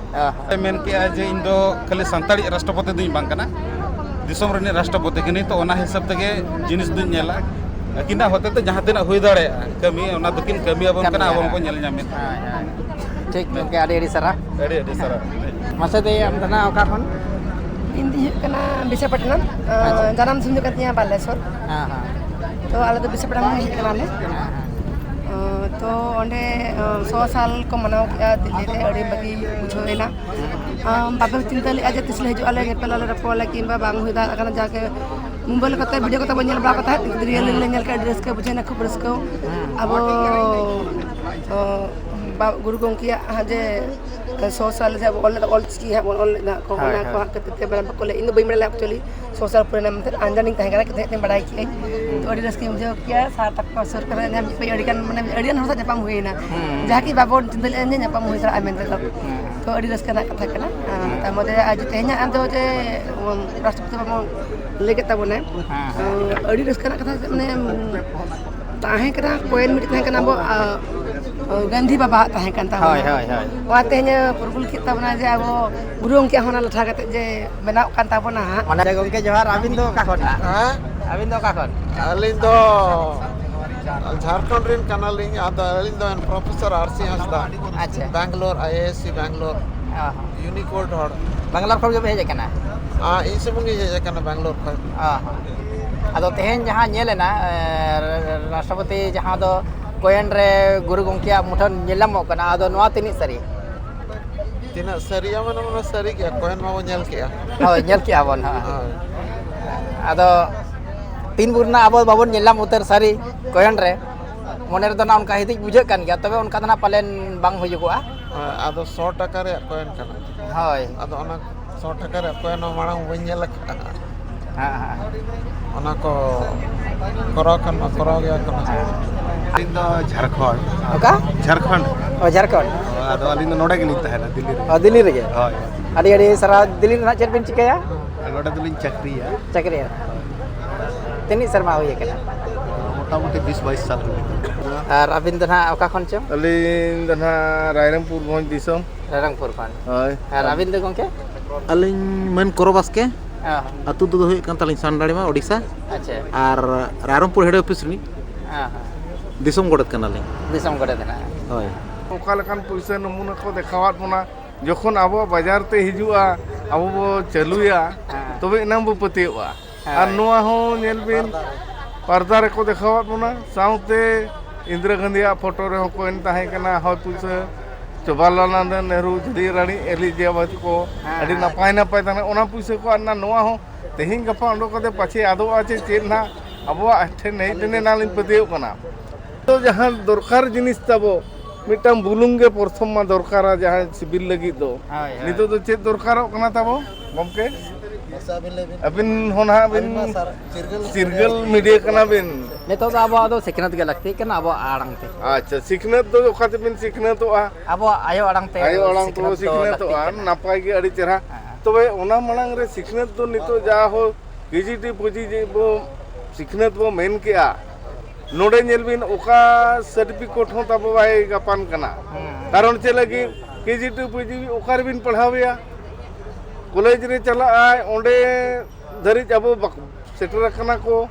ᱚ᱾ ᱢᱮᱱ ᱠᱮᱜᱼᱟ ᱡᱮ ᱤᱧ ᱫᱚ ᱠᱷᱟᱹᱞᱤ ᱥᱟᱱᱛᱟᱲᱤᱡ ᱨᱟᱥᱴᱨᱚᱯᱚᱛᱤ ᱫᱚᱧ ᱵᱟᱝ ᱠᱟᱱᱟ, ᱫᱤᱥᱚᱢ ᱨᱤᱱᱤᱡ ᱨᱟᱥᱴᱨᱚᱯᱚᱛᱤ ᱠᱟᱹᱱᱟᱹᱧ, ᱛᱚ ᱚᱱᱟ ᱦᱤᱥᱟᱹᱵ ᱛᱮᱜᱮ ᱡᱤᱱᱤᱥ ᱫᱚᱧ ᱧᱮᱞᱟ᱾ ᱟᱹᱠᱤᱱᱟᱜ ᱦᱚᱛᱮ ᱛᱮ ᱡᱟᱦᱟᱸ ᱛᱤᱱᱟᱹᱜ ᱦᱩᱭ ᱫᱟᱲᱮᱭᱟᱜᱼᱟ ᱠᱟᱹᱢᱤ, ᱚᱱᱟ ᱫᱚᱠᱤᱱ ᱠᱟᱹᱢᱤ ᱟᱵᱚᱱ ᱠᱟᱱᱟ, ᱠᱟᱹᱢᱤᱭᱟ᱾ ᱟᱵᱚ ᱦᱚᱸᱵᱚᱱ ᱧᱮᱞ ᱧᱟᱢᱮᱫ᱾ ᱦᱳᱭ, ᱦᱳᱭ᱾ ᱴᱷᱤᱠ ᱜᱚᱢᱠᱮ, ᱟᱹᱰᱤ ᱟᱹᱰᱤ ᱥᱟᱨᱦᱟᱣ᱾ ᱟᱹᱰᱤ ᱟᱹᱰᱤ ᱥᱟᱨᱦᱟᱣ᱾ ᱢᱟᱥᱮ ᱫᱟᱹᱭ, ᱟᱢ ᱫᱚ ᱱᱟᱜ ᱚᱠᱟ ᱠᱷᱚᱱ? ᱤᱧ ᱫᱚᱧ ᱦᱩᱭᱩᱜ ᱠᱟᱱᱟ ᱵᱤᱥᱟᱠᱷᱟᱯᱟᱴᱱᱟᱢ᱾ ᱟᱸ, ᱟᱪᱪᱷᱟ᱾ ᱡᱟᱱᱟᱢ ᱫᱤᱥᱚᱢ ᱫᱚ ᱠᱟᱱ ᱛᱤᱧᱟ ᱵᱟᱞᱮᱥᱚᱨ᱾ ᱦᱮᱸ, ᱦᱮᱸ᱾ ᱛᱚ ᱟᱞᱮ ᱫᱚ ᱵᱤᱥᱟᱠᱷᱟᱯᱟᱴᱱᱟᱢ ᱦᱮᱡ ᱠᱟᱱᱟᱞᱮ᱾ ᱦᱮᱸ, ᱦᱮᱸ᱾ ᱟᱸ, ᱛᱚ ᱚᱸᱰᱮ, ᱟᱸ, ᱥᱚ ᱥᱟᱞ ᱠᱚ ᱢᱟᱱᱟᱣ ᱠᱮᱫᱼᱟ ᱫᱤᱞᱞᱤ ᱨᱮ, ᱟᱹᱰᱤ ᱵᱷᱟᱹᱜᱤ ᱵᱩᱡᱷᱟᱹᱣ ᱮᱱᱟ᱾ ᱟᱸ, ᱵᱟᱯᱮ ᱪᱤᱱᱛᱟᱹ ᱞᱮᱫᱼᱟ ᱡᱮ ᱛᱤᱥ ᱞᱮ ᱦᱤᱡᱩᱜ ᱟᱞᱮ, ᱧᱮᱯᱮᱞ ᱟᱞᱮ, ᱨᱚᱯᱚᱲ ᱟᱞᱮ, ᱠᱤᱝᱵᱟ ᱵᱟᱝ ᱦᱩᱭ ᱫᱟᱲᱮᱭᱟᱜ ᱠᱟᱱᱟ, ᱡᱟᱜᱮ ᱢᱳᱵᱟᱭᱤᱞ ᱠᱚᱛᱮ ᱵᱷᱤᱰᱤᱭᱳ ᱠᱚᱛᱮ ᱵᱚᱱ ᱧᱮᱞ ᱵᱟᱲᱟ ᱠᱚ ᱛᱟᱦᱮᱸᱫ, ᱨᱤᱭᱮᱞ ᱨᱮᱞᱮ ᱧᱮᱞ ᱠᱮᱫᱼᱟ, ᱟᱹᱰᱤ ᱨᱟᱹᱥᱠᱟᱹ ᱵᱩᱡᱷᱟᱹᱣ ᱮᱱᱟ, ᱠᱷᱩᱵ ᱨᱟᱹᱥᱠᱟᱹ᱾ ᱟᱵᱚ, ᱟᱸ, ᱵᱟ-, ᱜᱩᱨᱩ ᱜᱚᱢᱠᱮᱭᱟᱜ ᱦᱟᱸᱜ ᱡᱮ ᱥᱚ ᱥᱟᱞ ᱡᱟᱦᱟᱸ ᱵᱚᱱ ᱚᱞ ᱞᱮᱫᱟ, ᱚᱞ ᱪᱤᱠᱤ ᱦᱟᱸᱜ ᱵᱚᱱ ᱚᱞ ᱞᱮᱫᱟ ᱠᱚ, ᱦᱳᱭ, ᱚᱱᱟ ᱠᱚ ᱦᱳᱭ᱾ ᱦᱟᱸᱜ ᱠᱷᱟᱹᱛᱤᱨ ᱛᱮ ᱵᱟᱲᱟᱭ ᱵᱟᱠᱚ ᱞᱟᱹᱭ, ᱤᱧ ᱫᱚ ᱵᱟᱹᱧ ᱵᱟᱲᱟᱭ ᱞᱮᱫᱟ actually, ᱥᱚ ᱥᱟᱞ ᱯᱚᱨᱮ ᱨᱮᱱᱟᱜ ᱢᱮᱱᱛᱮ ᱟᱸᱡᱟᱱᱤᱧ ᱛᱟᱦᱮᱸ ᱠᱟᱱᱟ, ᱠᱟᱛᱷᱟ ᱛᱮᱧ ᱵᱟᱲᱟᱭ ᱠᱮᱫᱟᱹᱧ᱾ ᱛᱚ, ᱟᱹᱰᱤ ᱨᱟᱹᱥᱠᱟᱹᱧ ᱵᱩᱡᱷᱟᱹᱣ ᱠᱮᱭᱟ, ᱥᱟᱨ ᱛᱟᱠᱚ ᱥᱩᱨ ᱠᱚᱨᱮ ᱧᱟᱢ ᱠᱮᱫ ᱠᱚᱣᱟ, ᱟᱹᱰᱤ ᱜᱟᱱ, ᱢᱟᱱᱮ, ᱟᱹᱰᱤ ᱜᱟᱱ ᱦᱚᱲ ᱥᱟᱶ ᱧᱟᱯᱟᱢ ᱦᱩᱭᱱᱟ, ᱦᱩᱸ᱾ ᱡᱟᱦᱟᱸ ᱠᱤ ᱵᱟᱵᱚᱱ ᱪᱤᱱᱛᱟᱹ ᱞᱮᱫᱼᱟ ᱡᱮ ᱧᱟᱯᱟᱢ ᱦᱩᱭ ᱫᱟᱲᱮᱭᱟᱜᱼᱟ ᱢᱮᱱᱛᱮ ᱫᱚ᱾ ᱦᱩᱸ᱾ ᱛᱚ, ᱟᱹᱰᱤ ᱨᱟᱹᱥᱠᱟᱹ ᱨᱮᱱᱟᱜ ᱠᱟᱛᱷᱟ ᱠᱟᱱᱟ᱾ ᱟᱨ ᱦᱩᱸ᱾ ᱛᱟᱨ ᱢᱚᱫᱽᱫᱷᱮ ᱟᱨ ᱡᱮ ᱛᱮᱦᱮᱧᱟᱜ ᱟᱫᱚ ᱡᱮ, ᱩᱢ, ᱨᱟᱥᱴᱨᱚᱯᱚᱛᱤ ᱵᱟᱵᱚᱱ ᱞᱟᱹᱭ ᱠᱮᱫ ᱛᱟᱵᱚᱱᱟᱭ, ᱦᱮᱸ, ᱦᱮᱸ᱾ ᱛᱚ, ᱟᱹᱰᱤ ᱨᱟᱹᱥᱠᱟᱹ ᱨᱮᱱᱟᱜ ᱠᱟᱛᱷᱟ, ᱢᱟᱱᱮ, ᱛᱟᱦᱮᱸ ᱠᱟᱱᱟ, ᱯᱚᱭᱮᱱᱴ ᱢᱤᱫᱴᱮᱱ ᱛᱟᱦᱮᱸ ᱠᱟᱱᱟ ᱟᱵᱚ, ᱟ, ᱜᱟᱱᱫᱷᱤ ᱵᱟᱵᱟᱣᱟᱜ ᱛᱟᱦᱮᱸ ᱠᱟᱱ ᱛᱟᱵᱚᱱᱟ᱾ ᱦᱳᱭ, ᱦᱳᱭ, ᱦᱳᱭ᱾ ᱚᱱᱟ ᱛᱮᱦᱮᱧ ᱯᱷᱩᱨᱜᱟᱹᱞ ᱠᱮᱫ ᱛᱟᱵᱚᱱᱟ ᱡᱮ ᱟᱵᱚ ᱜᱩᱨᱩ ᱜᱚᱢᱠᱮᱭᱟᱜ ᱦᱚᱸ ᱚᱱᱟ ᱞᱟᱴᱷᱟ ᱠᱟᱛᱮ ᱡᱮ ᱵᱮᱱᱟᱣ ᱠᱟᱱ ᱛᱟᱵᱚᱱᱟ ᱦᱟᱸᱜ᱾ ᱢᱟᱱᱮ ᱜᱚᱢᱠᱮ ᱡᱚᱦᱟᱨ, ᱟᱹᱵᱤᱱ ᱫᱚ ᱚᱠᱟ ᱠᱷᱚᱱ? ᱦᱮᱸ? ᱟᱹᱵᱤᱱ ᱫᱚ ᱚᱠᱟ ᱠᱷᱚᱱ? ᱟᱹᱞᱤᱧ ᱫᱚ ᱡᱷᱟᱲᱠᱷᱚᱸᱰ ᱨᱮᱱ ᱠᱟᱱᱟᱞᱤᱧ, ᱟᱫᱚ ᱟᱹᱞᱤᱧ ᱫᱚ ᱯᱨᱚᱯᱷᱮᱥᱚᱨ ᱟᱨ ᱥᱤ ᱦᱟᱸᱥᱫᱟ, ᱟᱪᱪᱷᱟ᱾ ᱵᱮᱝᱜᱟᱞᱳᱨ, ᱟᱭ ᱮ ᱮᱥ ᱥᱤ ᱵᱮᱝᱜᱟᱞᱳᱨ, ᱚ ᱦᱚᱸ᱾ ᱭᱩᱱᱤᱠᱳᱰ ᱦᱚᱲ᱾ ᱵᱮᱝᱜᱟᱞᱳᱨ ᱠᱷᱚᱱ ᱜᱮᱯᱮ ᱦᱮᱡ ᱟᱠᱟᱱᱟ? ᱟᱨ ᱤᱧ ᱥᱩᱢᱩᱝ ᱜᱤᱧ ᱦᱮᱡ ᱟᱠᱟᱱᱟ ᱵᱮᱝᱜᱟᱞᱳᱨ ᱠᱷᱚᱱ᱾ ᱚ ᱦᱚᱸ᱾ ᱟᱫᱚ ᱛᱮᱦᱮᱧ ᱡᱟᱦᱟᱸ ᱧᱮᱞ ᱮᱱᱟ, ᱮ, ᱨᱟᱥᱴᱨᱚᱯᱚᱛᱤ ᱡᱟᱦᱟᱸ ᱫᱚ ᱠᱚᱭᱮᱱ ᱨᱮ ᱜᱩᱨᱩ ᱜᱚᱢᱠᱮᱭᱟᱜ ᱢᱩᱴᱷᱟᱹᱱ ᱧᱮᱞ ᱧᱟᱢᱚᱜ ᱠᱟᱱᱟ, ᱟᱫᱚ ᱱᱚᱣᱟ ᱛᱤᱱᱟᱹᱜ ᱥᱟᱹᱨᱤ? ᱛᱤᱱᱟᱹᱜ ᱥᱟᱹᱨᱤᱭᱟ? ᱢᱟᱱᱮ, ᱚᱱᱟ ᱥᱟᱹᱨᱤ ᱜᱮᱭᱟ, ᱠᱚᱭᱮᱱ ᱢᱟᱵᱚ ᱧᱮᱞ ᱠᱮᱜᱼᱟ᱾ ᱦᱳᱭ, ᱧᱮᱞ ᱠᱮᱜᱼᱟ ᱵᱚᱱ, ᱦᱳᱭ᱾ ᱦᱳᱭ᱾ ᱟᱫᱚ ᱛᱤᱱ ᱵᱷᱳᱨ ᱱᱟᱜ ᱟᱵᱚ ᱵᱟᱵᱚᱱ ᱧᱮᱞ ᱧᱟᱢ ᱩᱛᱟᱹᱨ ᱥᱟᱹᱨᱤ ᱠᱚᱭᱮᱱ ᱨᱮ, ᱢᱚᱱᱮ ᱨᱮᱫᱚ ᱱᱟᱜ ᱚᱱᱠᱟ ᱦᱤᱫᱤᱡ ᱵᱩᱡᱷᱟᱹᱜ ᱠᱟᱱ ᱜᱮᱭᱟ, ᱛᱚᱵᱮ ᱚᱱᱠᱟ ᱫᱚ ᱱᱟᱜ ᱯᱟᱞᱮᱱ ᱵᱟᱝ ᱦᱩᱭᱩᱜᱚᱜᱼᱟ᱾ ᱦᱳᱭ, ᱟᱫᱚ ᱥᱚ ᱴᱟᱠᱟ ᱨᱮᱭᱟᱜ ᱠᱚᱭᱮᱱ ᱠᱟᱱᱟ᱾ ᱦᱳᱭ᱾ ᱟᱫᱚ ᱚᱱᱟ ᱥᱚ ᱴᱟᱠᱟ ᱨᱮᱭᱟᱜ ᱠᱚᱭᱮᱱ ᱦᱚᱸ ᱢᱟᱲᱟᱝ ᱵᱟᱹᱧ ᱧᱮᱞ ᱟᱠᱟᱫᱼᱟ᱾ ᱦᱮᱸ, ᱦᱮᱸ᱾ ᱚᱱᱟ ᱠᱚ ᱠᱚᱨᱟᱣ ᱠᱷᱟᱱ ᱢᱟ ᱠᱚᱨᱟᱣ ᱜᱮᱭᱟ ᱠᱚ᱾ ᱟᱹᱞᱤᱧ ᱫᱚ ᱡᱷᱟᱲᱠᱷᱚᱸᱰ᱾ ᱚᱠᱟ? ᱡᱷᱟᱲᱠᱷᱚᱸᱰ᱾ ᱚ, ᱡᱷᱟᱲᱠᱷᱚᱸᱰ᱾ ᱚ, ᱟᱫᱚ ᱟᱹᱞᱤᱧ ᱫᱚ ᱱᱚᱰᱮ ᱜᱮᱞᱤᱧ ᱛᱟᱦᱮᱱᱟ, ᱫᱤᱞᱞᱤ ᱨᱮ᱾ ᱚ, ᱫᱤᱞᱞᱤ ᱨᱮᱜᱮ? ᱦᱳᱭ᱾ ᱟᱹᱰᱤ ᱟᱹᱰᱤ ᱥᱟᱨᱦᱟᱣ᱾ ᱫᱤᱞᱞᱤ ᱨᱮ ᱱᱟᱜ ᱪᱮᱫ ᱵᱤᱱ ᱪᱤᱠᱟᱹᱭᱟ? ᱟᱨ ᱱᱚᱰᱮ ᱫᱚᱞᱤᱧ ᱪᱟᱹᱠᱨᱤᱭᱟ᱾ ᱪᱟᱹᱠᱨᱤᱭᱟ᱾ ᱛᱤᱱᱟᱹᱜ ᱥᱮᱨᱢᱟ ᱦᱩᱭ ᱟᱠᱟᱱᱟ? ᱢᱚᱴᱟᱢᱩᱴᱤ ᱵᱤᱥ ᱵᱟᱭᱤᱥ ᱥᱟᱞ ᱦᱩᱭ ᱟᱠᱟᱱᱟ᱾ ᱟᱨ ᱟᱹᱵᱤᱱ ᱫᱚ ᱱᱟᱜ ᱚᱠᱟ ᱠᱷᱚᱱ ᱪᱚᱝ? ᱟᱹᱞᱤᱧ ᱫᱚ ᱱᱟᱜ ᱨᱟᱭᱨᱚᱝᱯᱩᱨ ᱵᱷᱚᱸᱡᱽ ᱫᱤᱥᱚᱢ᱾ ᱨᱟᱭᱨᱚᱝᱯᱩᱨ ᱠᱷᱚᱱ᱾ ᱦᱳᱭ᱾ ᱟᱨ ᱟᱹᱵᱤᱱ ᱫᱚ ᱜᱚᱢᱠᱮ? ᱟᱹᱞᱤᱧ ᱢᱟᱹᱱ ᱠᱚᱨᱚ ᱵᱟᱥᱠᱮ᱾ ᱦᱮᱸ, ᱦᱮᱸ᱾ ᱟᱹᱛᱩ ᱫᱚ ᱦᱩᱭᱩᱜ ᱠᱟᱱ ᱛᱟᱹᱞᱤᱧ ᱥᱟᱱᱰᱟᱲᱤᱢᱟ, ᱳᱰᱤᱥᱟ᱾ ᱟᱪᱪᱷᱟ᱾ ᱟᱨ ᱨᱟᱭᱨᱚᱝᱯᱩᱨ ᱦᱮᱰ ᱚᱯᱷᱤᱥ ᱨᱤᱱᱤᱡ ᱦᱮᱸ, ᱦᱮᱸ᱾ ᱫᱤᱥᱚᱢ ᱜᱚᱰᱮᱛ ᱠᱟᱱᱟᱞᱤᱧ᱾ ᱫᱤᱥᱚᱢ ᱜᱚᱰᱮᱛ ᱦᱮᱱᱟᱜᱼᱟ᱾ ᱦᱳᱭ᱾ ᱚᱠᱟ ᱞᱮᱠᱟᱱ ᱯᱩᱭᱥᱟᱹ ᱱᱚᱢᱩᱱᱟ ᱠᱚ ᱫᱮᱠᱷᱟᱣᱟᱫ ᱵᱚᱱᱟ, ᱡᱚᱠᱷᱚᱱ ᱟᱵᱚᱣᱟᱜ ᱵᱟᱡᱟᱨ ᱛᱮ ᱦᱤᱡᱩᱜᱼᱟ, ᱟᱵᱚ ᱵᱚ ᱪᱟᱹᱞᱩᱭᱟ, ᱦᱮᱸ᱾ ᱛᱚᱵᱮ ᱮᱱᱟᱝ ᱵᱚ ᱯᱟᱹᱛᱭᱟᱹᱜᱼᱟ᱾ ᱦᱳᱭ᱾ ᱟᱨ ᱱᱚᱣᱟ ᱦᱚᱸ ᱧᱮᱞ ᱵᱤᱱ, ᱯᱟᱨᱫᱟ ᱨᱮᱠᱚ ᱫᱮᱠᱷᱟᱣᱟᱫ ᱵᱚᱱᱟ, ᱥᱟᱶᱛᱮ ᱤᱱᱫᱤᱨᱟ ᱜᱟᱱᱫᱷᱤᱭᱟᱜ ᱯᱷᱳᱴᱳ ᱨᱮᱦᱚᱸ ᱠᱚ ᱮᱢ ᱛᱟᱦᱮᱸ ᱠᱟᱱᱟ, ᱦᱚᱭ ᱯᱩᱭᱥᱟᱹ, ᱡᱚᱣᱟᱦᱚᱨᱞᱟᱞ ᱱᱮᱦᱨᱩ, ᱡᱷᱩᱞᱤ ᱨᱟᱱᱤ ᱮᱞᱤᱡᱟᱵᱮᱛᱷ ᱠᱚ, ᱦᱮᱸ, ᱟᱹᱰᱤ ᱦᱮᱸ᱾ ᱱᱟᱯᱟᱭ ᱱᱟᱯᱟᱭ ᱛᱟᱦᱮᱱᱟ᱾ ᱚᱱᱟ ᱯᱩᱭᱥᱟᱹ ᱠᱚ ᱟᱨ ᱱᱚᱣᱟ ᱦᱚᱸ ᱛᱮᱦᱮᱧ ᱜᱟᱯᱟ ᱚᱰᱚᱠ ᱠᱟᱛᱮ ᱯᱟᱪᱷᱮ ᱟᱫᱚᱜᱼᱟ ᱪᱮ ᱪᱮᱫ ᱱᱟᱦᱟᱜ, ᱟᱵᱚᱣᱟᱜ ᱴᱷᱮᱱ ᱦᱮᱡ ᱞᱮᱱᱟ ᱱᱟᱦᱟᱜ ᱞᱤᱧ ᱯᱟᱹᱛᱭᱟᱹᱣ ᱠᱟᱱᱟ᱾ ᱛᱚ ᱡᱟᱦᱟᱸ ᱫᱚᱨᱠᱟᱨ ᱡᱤᱱᱤᱥ ᱛᱟᱵᱚ, ᱢᱤᱫᱴᱟᱝ ᱵᱩᱞᱩᱝ ᱜᱮ ᱯᱨᱚᱛᱷᱚᱢ ᱢᱟ ᱫᱚᱨᱠᱟᱨᱟ, ᱡᱟᱦᱟᱸᱭ ᱥᱤᱵᱤᱞ ᱞᱟᱹᱜᱤᱫ ᱫᱚ᱾ ᱦᱳᱭ, ᱦᱳᱭ᱾ ᱱᱤᱛᱚᱜ ᱫᱚ ᱪᱮᱫ ᱫᱚᱨᱠᱟᱨᱚᱜ ᱠᱟᱱᱟ ᱛᱟᱵᱚ, ᱜᱚᱢᱠᱮ? ᱢᱟᱥᱮ ᱟᱹᱵᱤᱱ ᱞᱟᱹᱭ ᱵᱤᱱ᱾ ᱟᱹᱵᱤᱱ ᱦᱚᱸ ᱱᱟᱦᱟᱜ ᱵᱤᱱ ᱟᱹᱞᱤᱧ ᱢᱟ ᱥᱟᱨ ᱪᱤᱨᱜᱟᱹᱞ ᱪᱤᱨᱜᱟᱹᱞ ᱢᱤᱰᱤᱭᱟ ᱠᱟᱱᱟ ᱵᱤᱱ᱾ ᱱᱤᱛᱚᱜ ᱫᱚ ᱟᱵᱚᱣᱟᱜ ᱫᱚ ᱥᱤᱠᱷᱱᱟᱹᱛ ᱜᱮ ᱞᱟᱹᱠᱛᱤ ᱠᱟᱱᱟ, ᱟᱵᱚᱣᱟᱜ ᱟᱲᱟᱝ ᱛᱮ᱾ ᱟᱪᱪᱷᱟ, ᱥᱤᱠᱷᱱᱟᱹᱛ ᱫᱚ ᱚᱠᱟ ᱛᱮᱵᱤᱱ ᱥᱤᱠᱷᱱᱟᱹᱛᱚᱜᱼᱟ? ᱟᱵᱚᱣᱟᱜ ᱟᱭᱳ ᱟᱲᱟᱝ ᱛᱮ ᱟᱭᱳ ᱟᱲᱟᱝ ᱛᱮᱵᱚ ᱥᱤᱠᱷᱱᱟᱹᱛ ᱫᱚ ᱞᱟᱹᱠᱛᱤ ᱥᱤᱠᱷᱱᱟᱹᱛᱚᱜᱼᱟ, ᱠᱟᱱᱟ᱾ ᱱᱟᱯᱟᱭ ᱜᱮ, ᱟᱹᱰᱤ ᱪᱮᱦᱨᱟ᱾ ᱦᱮᱸ᱾ ᱛᱚᱵᱮ ᱚᱱᱟ ᱢᱟᱲᱟᱝ ᱨᱮ ᱥᱤᱠᱷᱱᱟᱹᱛ ᱫᱚ ᱱᱤᱛᱚᱜ ᱡᱟ ᱦᱳ ᱠᱮᱡᱤ ᱴᱩ ᱯᱤᱡᱤ ᱡᱮ ᱵᱚ ᱥᱤᱠᱷᱱᱟᱹᱛ ᱵᱚ ᱢᱮᱱ ᱠᱮᱜᱼᱟ, ᱱᱚᱰᱮ ᱧᱮᱞ ᱵᱤᱱ ᱚᱠᱟ certificate ᱦᱚᱸ ᱛᱟᱵᱚ ᱵᱟᱭ ᱜᱟᱯᱟᱱ ᱠᱟᱱᱟ᱾ ᱦᱮᱸ᱾ ᱠᱟᱨᱚᱱ ᱪᱮᱫ ᱞᱟᱹᱜᱤᱫ? ᱠᱮᱡᱤ ᱴᱩ ᱯᱤᱡᱤ ᱚᱠᱟ ᱨᱮᱵᱤᱱ ᱯᱟᱲᱦᱟᱣᱮᱭᱟ? ᱠᱚᱞᱮᱡᱽ ᱨᱮ ᱪᱟᱞᱟᱜᱼᱟᱭ, ᱚᱸᱰᱮ ᱫᱷᱟᱹᱨᱤᱡ ᱟᱵᱚ ᱵᱟᱠ-, ᱥᱮᱴᱮᱨ ᱟᱠᱟᱱᱟ ᱠᱚ᱾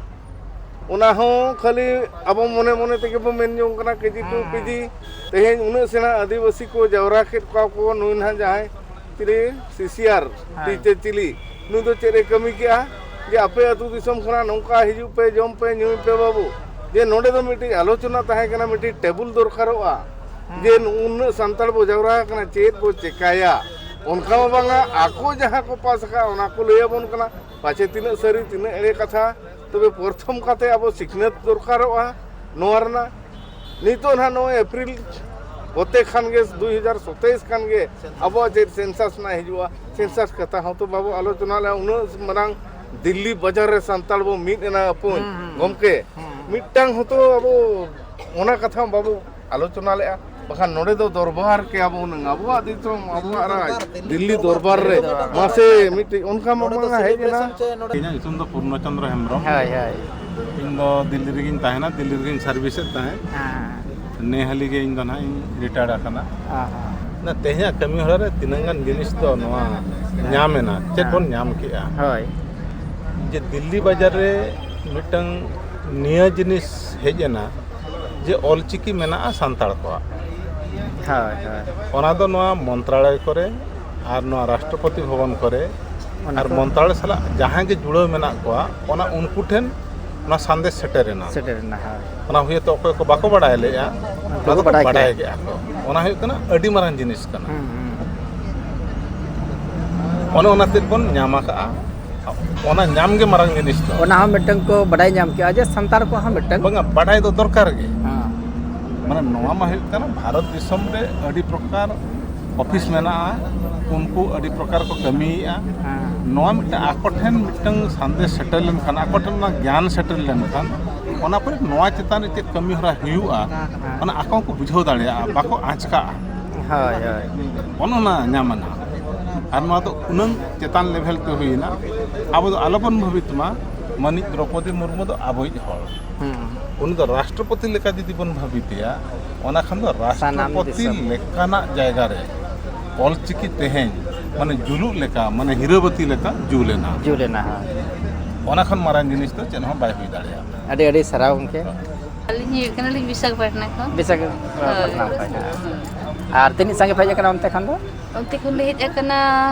ᱚᱱᱟ ᱦᱚᱸ ᱠᱷᱟᱹᱞᱤ ᱟᱵᱚ ᱢᱚᱱᱮ ᱢᱚᱱᱮ ᱛᱮᱜᱮ ᱵᱚ ᱢᱮᱱ ᱡᱚᱝ ᱠᱟᱱᱟ, ᱠᱮᱡᱤ ᱴᱩ ᱦᱮᱸ᱾ ᱯᱤᱡᱤ᱾ ᱛᱮᱦᱮᱧ ᱩᱱᱟᱹᱜ ᱥᱮᱬᱟ ᱟᱹᱫᱤᱵᱟᱹᱥᱤ ᱠᱚ ᱡᱟᱣᱨᱟ ᱠᱮᱫ ᱠᱚᱣᱟ ᱠᱚ, ᱱᱩᱭ ᱱᱟᱦᱟᱜ ᱡᱟᱦᱟᱸᱭ ᱪᱤᱞᱤ ᱥᱤᱥᱤᱭᱟᱨ, ᱦᱮᱸ᱾ ᱴᱤᱪᱟᱨ ᱪᱤᱞᱤ, ᱱᱩᱭ ᱫᱚ ᱪᱮᱫ ᱮ ᱠᱟᱹᱢᱤ ᱠᱮᱜᱼᱟ? ᱡᱮ ᱟᱯᱮ ᱟᱹᱛᱩ ᱫᱤᱥᱚᱢ ᱠᱷᱚᱱᱟᱜ ᱱᱚᱝᱠᱟ ᱦᱤᱡᱩᱜ ᱯᱮ, ᱡᱚᱢ ᱯᱮ, ᱧᱩᱭ ᱯᱮ ᱵᱟᱹᱵᱩ᱾ ᱡᱮ ᱱᱚᱰᱮ ᱫᱚ ᱢᱤᱫᱴᱤᱡ ᱟᱞᱳᱪᱚᱱᱟ ᱛᱟᱦᱮᱸ ᱠᱟᱱᱟ, ᱢᱤᱫᱴᱤᱡ ᱴᱮᱵᱩᱞ ᱫᱚᱨᱠᱟᱨᱚᱜᱼᱟ᱾ ᱦᱮᱸ᱾ ᱡᱮ ᱩᱱᱟᱹᱜ ᱥᱟᱱᱛᱟᱲ ᱵᱚ ᱡᱟᱣᱨᱟ ᱟᱠᱟᱱᱟ, ᱪᱮᱫ ᱵᱚ ᱪᱮᱠᱟᱭᱟ? ᱚᱱᱠᱟ ᱢᱟ ᱵᱟᱝᱟ, ᱟᱠᱚ ᱡᱟᱦᱟᱸ ᱠᱚ ᱯᱟᱥ ᱟᱠᱟᱫ, ᱚᱱᱟ ᱠᱚ ᱞᱟᱹᱭ ᱟᱵᱚᱱ ᱠᱟᱱᱟ᱾ ᱯᱟᱪᱮ ᱛᱤᱱᱟᱹᱜ ᱥᱟᱹᱨᱤ, ᱛᱤᱱᱟᱹᱜ ᱮᱲᱮ ᱠᱟᱛᱷᱟ, ᱛᱚᱵᱮ ᱯᱨᱚᱛᱷᱚᱢ ᱠᱟᱛᱮ ᱟᱵᱚ ᱥᱤᱠᱷᱱᱟᱹᱛ ᱫᱚᱨᱠᱟᱨᱚᱜᱼᱟ ᱱᱚᱣᱟ ᱨᱮᱱᱟᱜ᱾ ᱱᱤᱛᱚᱜ ᱱᱟᱦᱟᱜ ᱱᱚᱜᱼᱚᱭ ᱮᱯᱨᱤᱞ ᱠᱚᱛᱮ ᱠᱷᱟᱱ ᱜᱮ, ᱫᱩᱭ ᱦᱟᱡᱟᱨ ᱥᱟᱛᱟᱭᱤᱥ ᱠᱷᱟᱱ ᱜᱮ ᱟᱵᱚᱣᱟᱜ ᱪᱮᱫ ᱥᱮᱱᱥᱟᱥ ᱱᱟᱜ ᱦᱤᱡᱩᱜᱼᱟ, ᱥᱮᱱᱥᱟᱥ ᱠᱟᱛᱷᱟ ᱦᱚᱸᱛᱚ ᱵᱟᱵᱚ ᱟᱞᱳᱪᱚᱱᱟ ᱞᱮᱜᱼᱟ᱾ ᱩᱱᱟᱹᱜ ᱢᱟᱨᱟᱝ ᱫᱤᱞᱞᱤ ᱵᱟᱡᱟᱨ ᱨᱮ ᱥᱟᱱᱛᱟᱲ ᱵᱚ ᱢᱤᱫ ᱮᱱᱟ ᱟᱹᱯᱩᱱ, ᱦᱩᱸ, ᱦᱩᱸ, ᱜᱚᱢᱠᱮ, ᱦᱩᱸ᱾ ᱢᱤᱫᱴᱟᱝ ᱦᱚᱸᱛᱚ ᱟᱵᱚ ᱚᱱᱟ ᱠᱟᱛᱷᱟ ᱵᱟᱵᱚ ᱟᱞᱳᱪᱚᱱᱟ ᱞᱮᱜᱼᱟ, ᱵᱟᱠᱷᱟᱱ ᱱᱚᱰᱮ ᱫᱚ ᱫᱚᱨᱵᱟᱨ ᱠᱮᱭᱟ ᱵᱚ ᱦᱩᱱᱟᱹᱝ, ᱟᱵᱚᱣᱟᱜ ᱫᱤᱥᱚᱢ, ᱟᱵᱚᱣᱟᱜ ᱨᱟᱡᱽ, ᱫᱤᱞᱞᱤ ᱫᱚᱨᱵᱟᱨ ᱨᱮ᱾ ᱢᱟᱥᱮ ᱢᱤᱫᱴᱤᱡ ᱚᱱᱠᱟ ᱢᱟ ᱵᱟᱝᱟ ᱦᱮᱡ ᱮᱱᱟ᱾ ᱤᱧᱟᱹᱜ ᱧᱩᱛᱩᱢ ᱫᱚ ᱯᱩᱨᱱᱚ ᱪᱚᱱᱫᱨᱚ ᱦᱮᱢᱵᱨᱚᱢ᱾ ᱦᱳᱭ, ᱦᱳᱭ᱾ ᱤᱧ ᱫᱚ ᱫᱤᱞᱞᱤ ᱨᱮᱜᱮᱧ ᱛᱟᱦᱮᱱᱟ, ᱫᱤᱞᱞᱤ ᱨᱮᱜᱮᱧ ᱥᱟᱨᱵᱷᱤᱥᱮᱫ ᱛᱟᱦᱮᱸᱫ᱾ ᱦᱮᱸ᱾ ᱱᱮ ᱦᱟᱹᱞᱤ ᱜᱮ ᱤᱧ ᱫᱚ ᱱᱟᱦᱟᱜ ᱤᱧ ᱨᱤᱴᱟᱭᱟᱨ ᱟᱠᱟᱱᱟ᱾ ᱦᱮᱸ, ᱦᱮᱸ᱾ ᱚᱱᱟ ᱛᱮᱦᱮᱧᱟᱜ ᱠᱟᱹᱢᱤ ᱦᱚᱨᱟ ᱨᱮ ᱛᱤᱱᱟᱹᱝ ᱜᱟᱱ ᱡᱤᱱᱤᱥ ᱫᱚ ᱱᱚᱣᱟ ᱧᱟᱢ ᱮᱱᱟ, ᱪᱮᱫ ᱦᱮᱸ᱾ ᱵᱚᱱ ᱧᱟᱢ ᱠᱮᱜᱼᱟ? ᱦᱳᱭ᱾ ᱡᱮ ᱫᱤᱞᱞᱤ ᱵᱟᱡᱟᱨ ᱨᱮ ᱢᱤᱫᱴᱟᱝ ᱱᱤᱭᱟᱹ ᱡᱤᱱᱤᱥ ᱦᱮᱡ ᱮᱱᱟ, ᱡᱮ ᱚᱞᱪᱤᱠᱤ ᱢᱮᱱᱟᱜᱼᱟ ᱥᱟᱱᱛᱟᱲ ᱠᱚᱣᱟᱜ᱾ ᱦᱳᱭ, ᱦᱳᱭ᱾ ᱚᱱᱟ ᱫᱚ ᱱᱚᱣᱟ ᱢᱚᱱᱛᱨᱟᱞᱚᱭ ᱠᱚᱨᱮ ᱟᱨ ᱱᱚᱣᱟ ᱨᱟᱥᱴᱨᱚᱯᱚᱛᱤ ᱵᱷᱚᱵᱚᱱ ᱠᱚᱨᱮ ᱚᱱᱟ ᱟᱨ ᱠᱚ ᱢᱚᱱᱛᱨᱟᱞᱚᱭ ᱥᱟᱞᱟᱜ ᱡᱟᱦᱟᱸᱭ ᱜᱮ ᱡᱩᱲᱟᱹᱣ ᱢᱮᱱᱟᱜ ᱠᱚᱣᱟ, ᱚᱱᱟ ᱩᱱᱠᱩ ᱴᱷᱮᱱ ᱚᱱᱟ ᱥᱟᱸᱫᱮᱥ ᱥᱮᱴᱮᱨ ᱮᱱᱟ᱾ ᱥᱮᱴᱮᱨ ᱮᱱᱟ, ᱦᱳᱭ᱾ ᱚᱱᱟ ᱦᱩᱭᱛᱚ ᱚᱠᱚᱭ ᱠᱚ ᱵᱟᱠᱚ ᱵᱟᱲᱟᱭ ᱞᱮᱜᱼᱟ, ᱩᱱᱠᱩ ᱚᱱᱟ ᱠᱚ ᱫᱚᱠᱚ ᱵᱟᱰᱟᱭ ᱵᱟᱰᱟᱭ ᱠᱮᱜᱼᱟ᱾ ᱠᱮᱜᱼᱟ ᱠᱚ᱾ ᱚᱱᱟ ᱦᱩᱭᱩᱜ ᱠᱟᱱᱟ ᱟᱹᱰᱤ ᱢᱟᱨᱟᱝ ᱡᱤᱱᱤᱥ ᱠᱟᱱᱟ᱾ ᱦᱩᱸ, ᱦᱩᱸ᱾ ᱚᱱᱮ ᱚᱱᱟ ᱛᱮᱫ ᱵᱚᱱ ᱧᱟᱢ ᱟᱠᱟᱜᱼᱟ᱾ ᱚᱱᱟ ᱧᱟᱢ ᱜᱮ ᱢᱟᱨᱟᱝ ᱡᱤᱱᱤᱥ ᱫᱚ᱾ ᱚᱱᱟ ᱦᱚᱸ ᱢᱤᱫᱴᱟᱝ ᱠᱚ ᱵᱟᱰᱟᱭ ᱧᱟᱢ ᱠᱮᱜᱼᱟ ᱡᱮ ᱥᱟᱱᱛᱟᱲ ᱠᱚᱣᱟᱜ ᱦᱚᱸ ᱢᱤᱫᱴᱟᱝ ᱵᱟᱝᱟ, ᱵᱟᱰᱟᱭ ᱫᱚ ᱫᱚᱨᱠᱟᱨ ᱜᱮ᱾ ᱦᱮᱸ᱾ ᱢᱟᱱᱮ ᱱᱚᱣᱟ ᱢᱟ ᱦᱩᱭᱩᱜ ᱠᱟᱱᱟ, ᱵᱷᱟᱨᱚᱛ ᱫᱤᱥᱚᱢ ᱨᱮ ᱟᱹᱰᱤ ᱯᱨᱚᱠᱟᱨ ᱚᱯᱷᱤᱥ ᱢᱮᱱᱟᱜᱼᱟ, ᱩᱱᱠᱩ ᱟᱹᱰᱤ ᱯᱨᱚᱠᱟᱨ ᱠᱚ ᱠᱟᱹᱢᱤᱭᱮᱫᱼᱟ᱾ ᱦᱮᱸ᱾ ᱱᱚᱣᱟ ᱢᱤᱫᱴᱟᱝ ᱟᱠᱚ ᱴᱷᱮᱱ ᱢᱤᱫᱴᱟᱝ ᱥᱟᱸᱫᱮᱥ ᱥᱮᱴᱮᱨ ᱞᱮᱱᱠᱷᱟᱱ, ᱟᱠᱚ ᱴᱷᱮᱱ ᱚᱱᱟ ᱜᱮᱭᱟᱱ ᱥᱮᱴᱮᱨ ᱞᱮᱱᱠᱷᱟᱱ, ᱚᱱᱟ ᱯᱚᱨᱮ ᱱᱚᱣᱟ ᱪᱮᱛᱟᱱ ᱨᱮ ᱪᱮᱫ ᱠᱟᱹᱢᱤ ᱦᱚᱨᱟ ᱦᱩᱭᱩᱜᱼᱟ, ᱦᱮᱸ᱾ ᱚᱱᱟ ᱟᱠᱚ ᱦᱚᱸᱠᱚ ᱵᱩᱡᱷᱟᱹᱣ ᱫᱟᱲᱮᱭᱟᱜᱼᱟ, ᱵᱟᱠᱚ ᱟᱸᱪᱠᱟᱜᱼᱟ᱾ ᱦᱳᱭ, ᱦᱳᱭ᱾ ᱚᱱᱮ ᱚᱱᱟ ᱧᱟᱢ ᱮᱱᱟ᱾ ᱟᱨ ᱱᱚᱣᱟ ᱫᱚ ᱩᱱᱟᱹᱝ ᱪᱮᱛᱟᱱ ᱞᱮᱵᱷᱮᱞ ᱛᱮ ᱦᱩᱭᱮᱱᱟ, ᱟᱵᱚ ᱫᱚ ᱟᱞᱚᱵᱚᱱ ᱵᱷᱟᱹᱵᱤᱛ ᱢᱟ, ᱢᱟᱹᱱᱤᱡ ᱫᱨᱚᱯᱚᱫᱤ ᱢᱩᱨᱢᱩ ᱫᱚ ᱟᱵᱚᱭᱤᱡ ᱦᱚᱲ᱾ ᱦᱩᱸ᱾ ᱩᱱᱤ ᱫᱚ ᱨᱟᱥᱴᱨᱚᱯᱚᱛᱤ ᱞᱮᱠᱟ ᱡᱩᱫᱤ ᱵᱚᱱ ᱵᱷᱟᱹᱵᱤᱛᱮᱭᱟ, ᱚᱱᱟ ᱠᱷᱟᱱ ᱫᱚ ᱥᱟᱱᱟᱢ ᱨᱟᱥᱴᱨᱚᱯᱚᱛᱤ ᱫᱤᱥᱚᱢ᱾ ᱞᱮᱠᱟᱱᱟᱜ ᱡᱟᱭᱜᱟ ᱨᱮ ᱚᱞᱪᱤᱠᱤ ᱛᱮᱦᱮᱧ ᱢᱟᱱᱮ ᱡᱩᱞᱩᱜ ᱞᱮᱠᱟ, ᱢᱟᱱᱮ ᱦᱤᱨᱟᱹᱵᱟᱹᱛᱤ ᱞᱮᱠᱟ ᱡᱩᱞ ᱮᱱᱟ᱾ ᱡᱩᱞ ᱮᱱᱟ, ᱦᱳᱭ᱾ ᱚᱱᱟ ᱠᱷᱚᱱ ᱢᱟᱨᱟᱝ ᱡᱤᱱᱤᱥ ᱫᱚ ᱪᱮᱫ ᱦᱚᱸ ᱵᱟᱭ ᱦᱩᱭ ᱫᱟᱲᱮᱭᱟᱜᱼᱟ᱾ ᱟᱹᱰᱤ ᱟᱹᱰᱤ ᱥᱟᱨᱦᱟᱣ ᱜᱚᱢᱠᱮ᱾ ᱟᱹᱞᱤᱧ ᱦᱩᱭᱩᱜ ᱠᱟᱱᱟᱞᱤᱧ ᱵᱤᱥᱟᱠᱷᱟᱯᱟᱴᱱᱟ ᱠᱷᱚᱱ᱾ ᱵᱤᱥᱟᱠᱷᱟᱯᱟᱴᱱᱟ ᱦᱳᱭ᱾ ᱠᱷᱚᱱ᱾ ᱟᱨ ᱛᱤᱱᱟᱹᱜ ᱥᱟᱸᱜᱮ ᱯᱮ ᱦᱮᱡ ᱟᱠᱟᱱᱟ ᱚᱱᱛᱮ ᱠᱷᱚᱱ ᱫᱚ? ᱚᱱᱛᱮ ᱠᱷᱚᱱ ᱞᱮ ᱦᱮᱡ ᱟᱠᱟᱱᱟ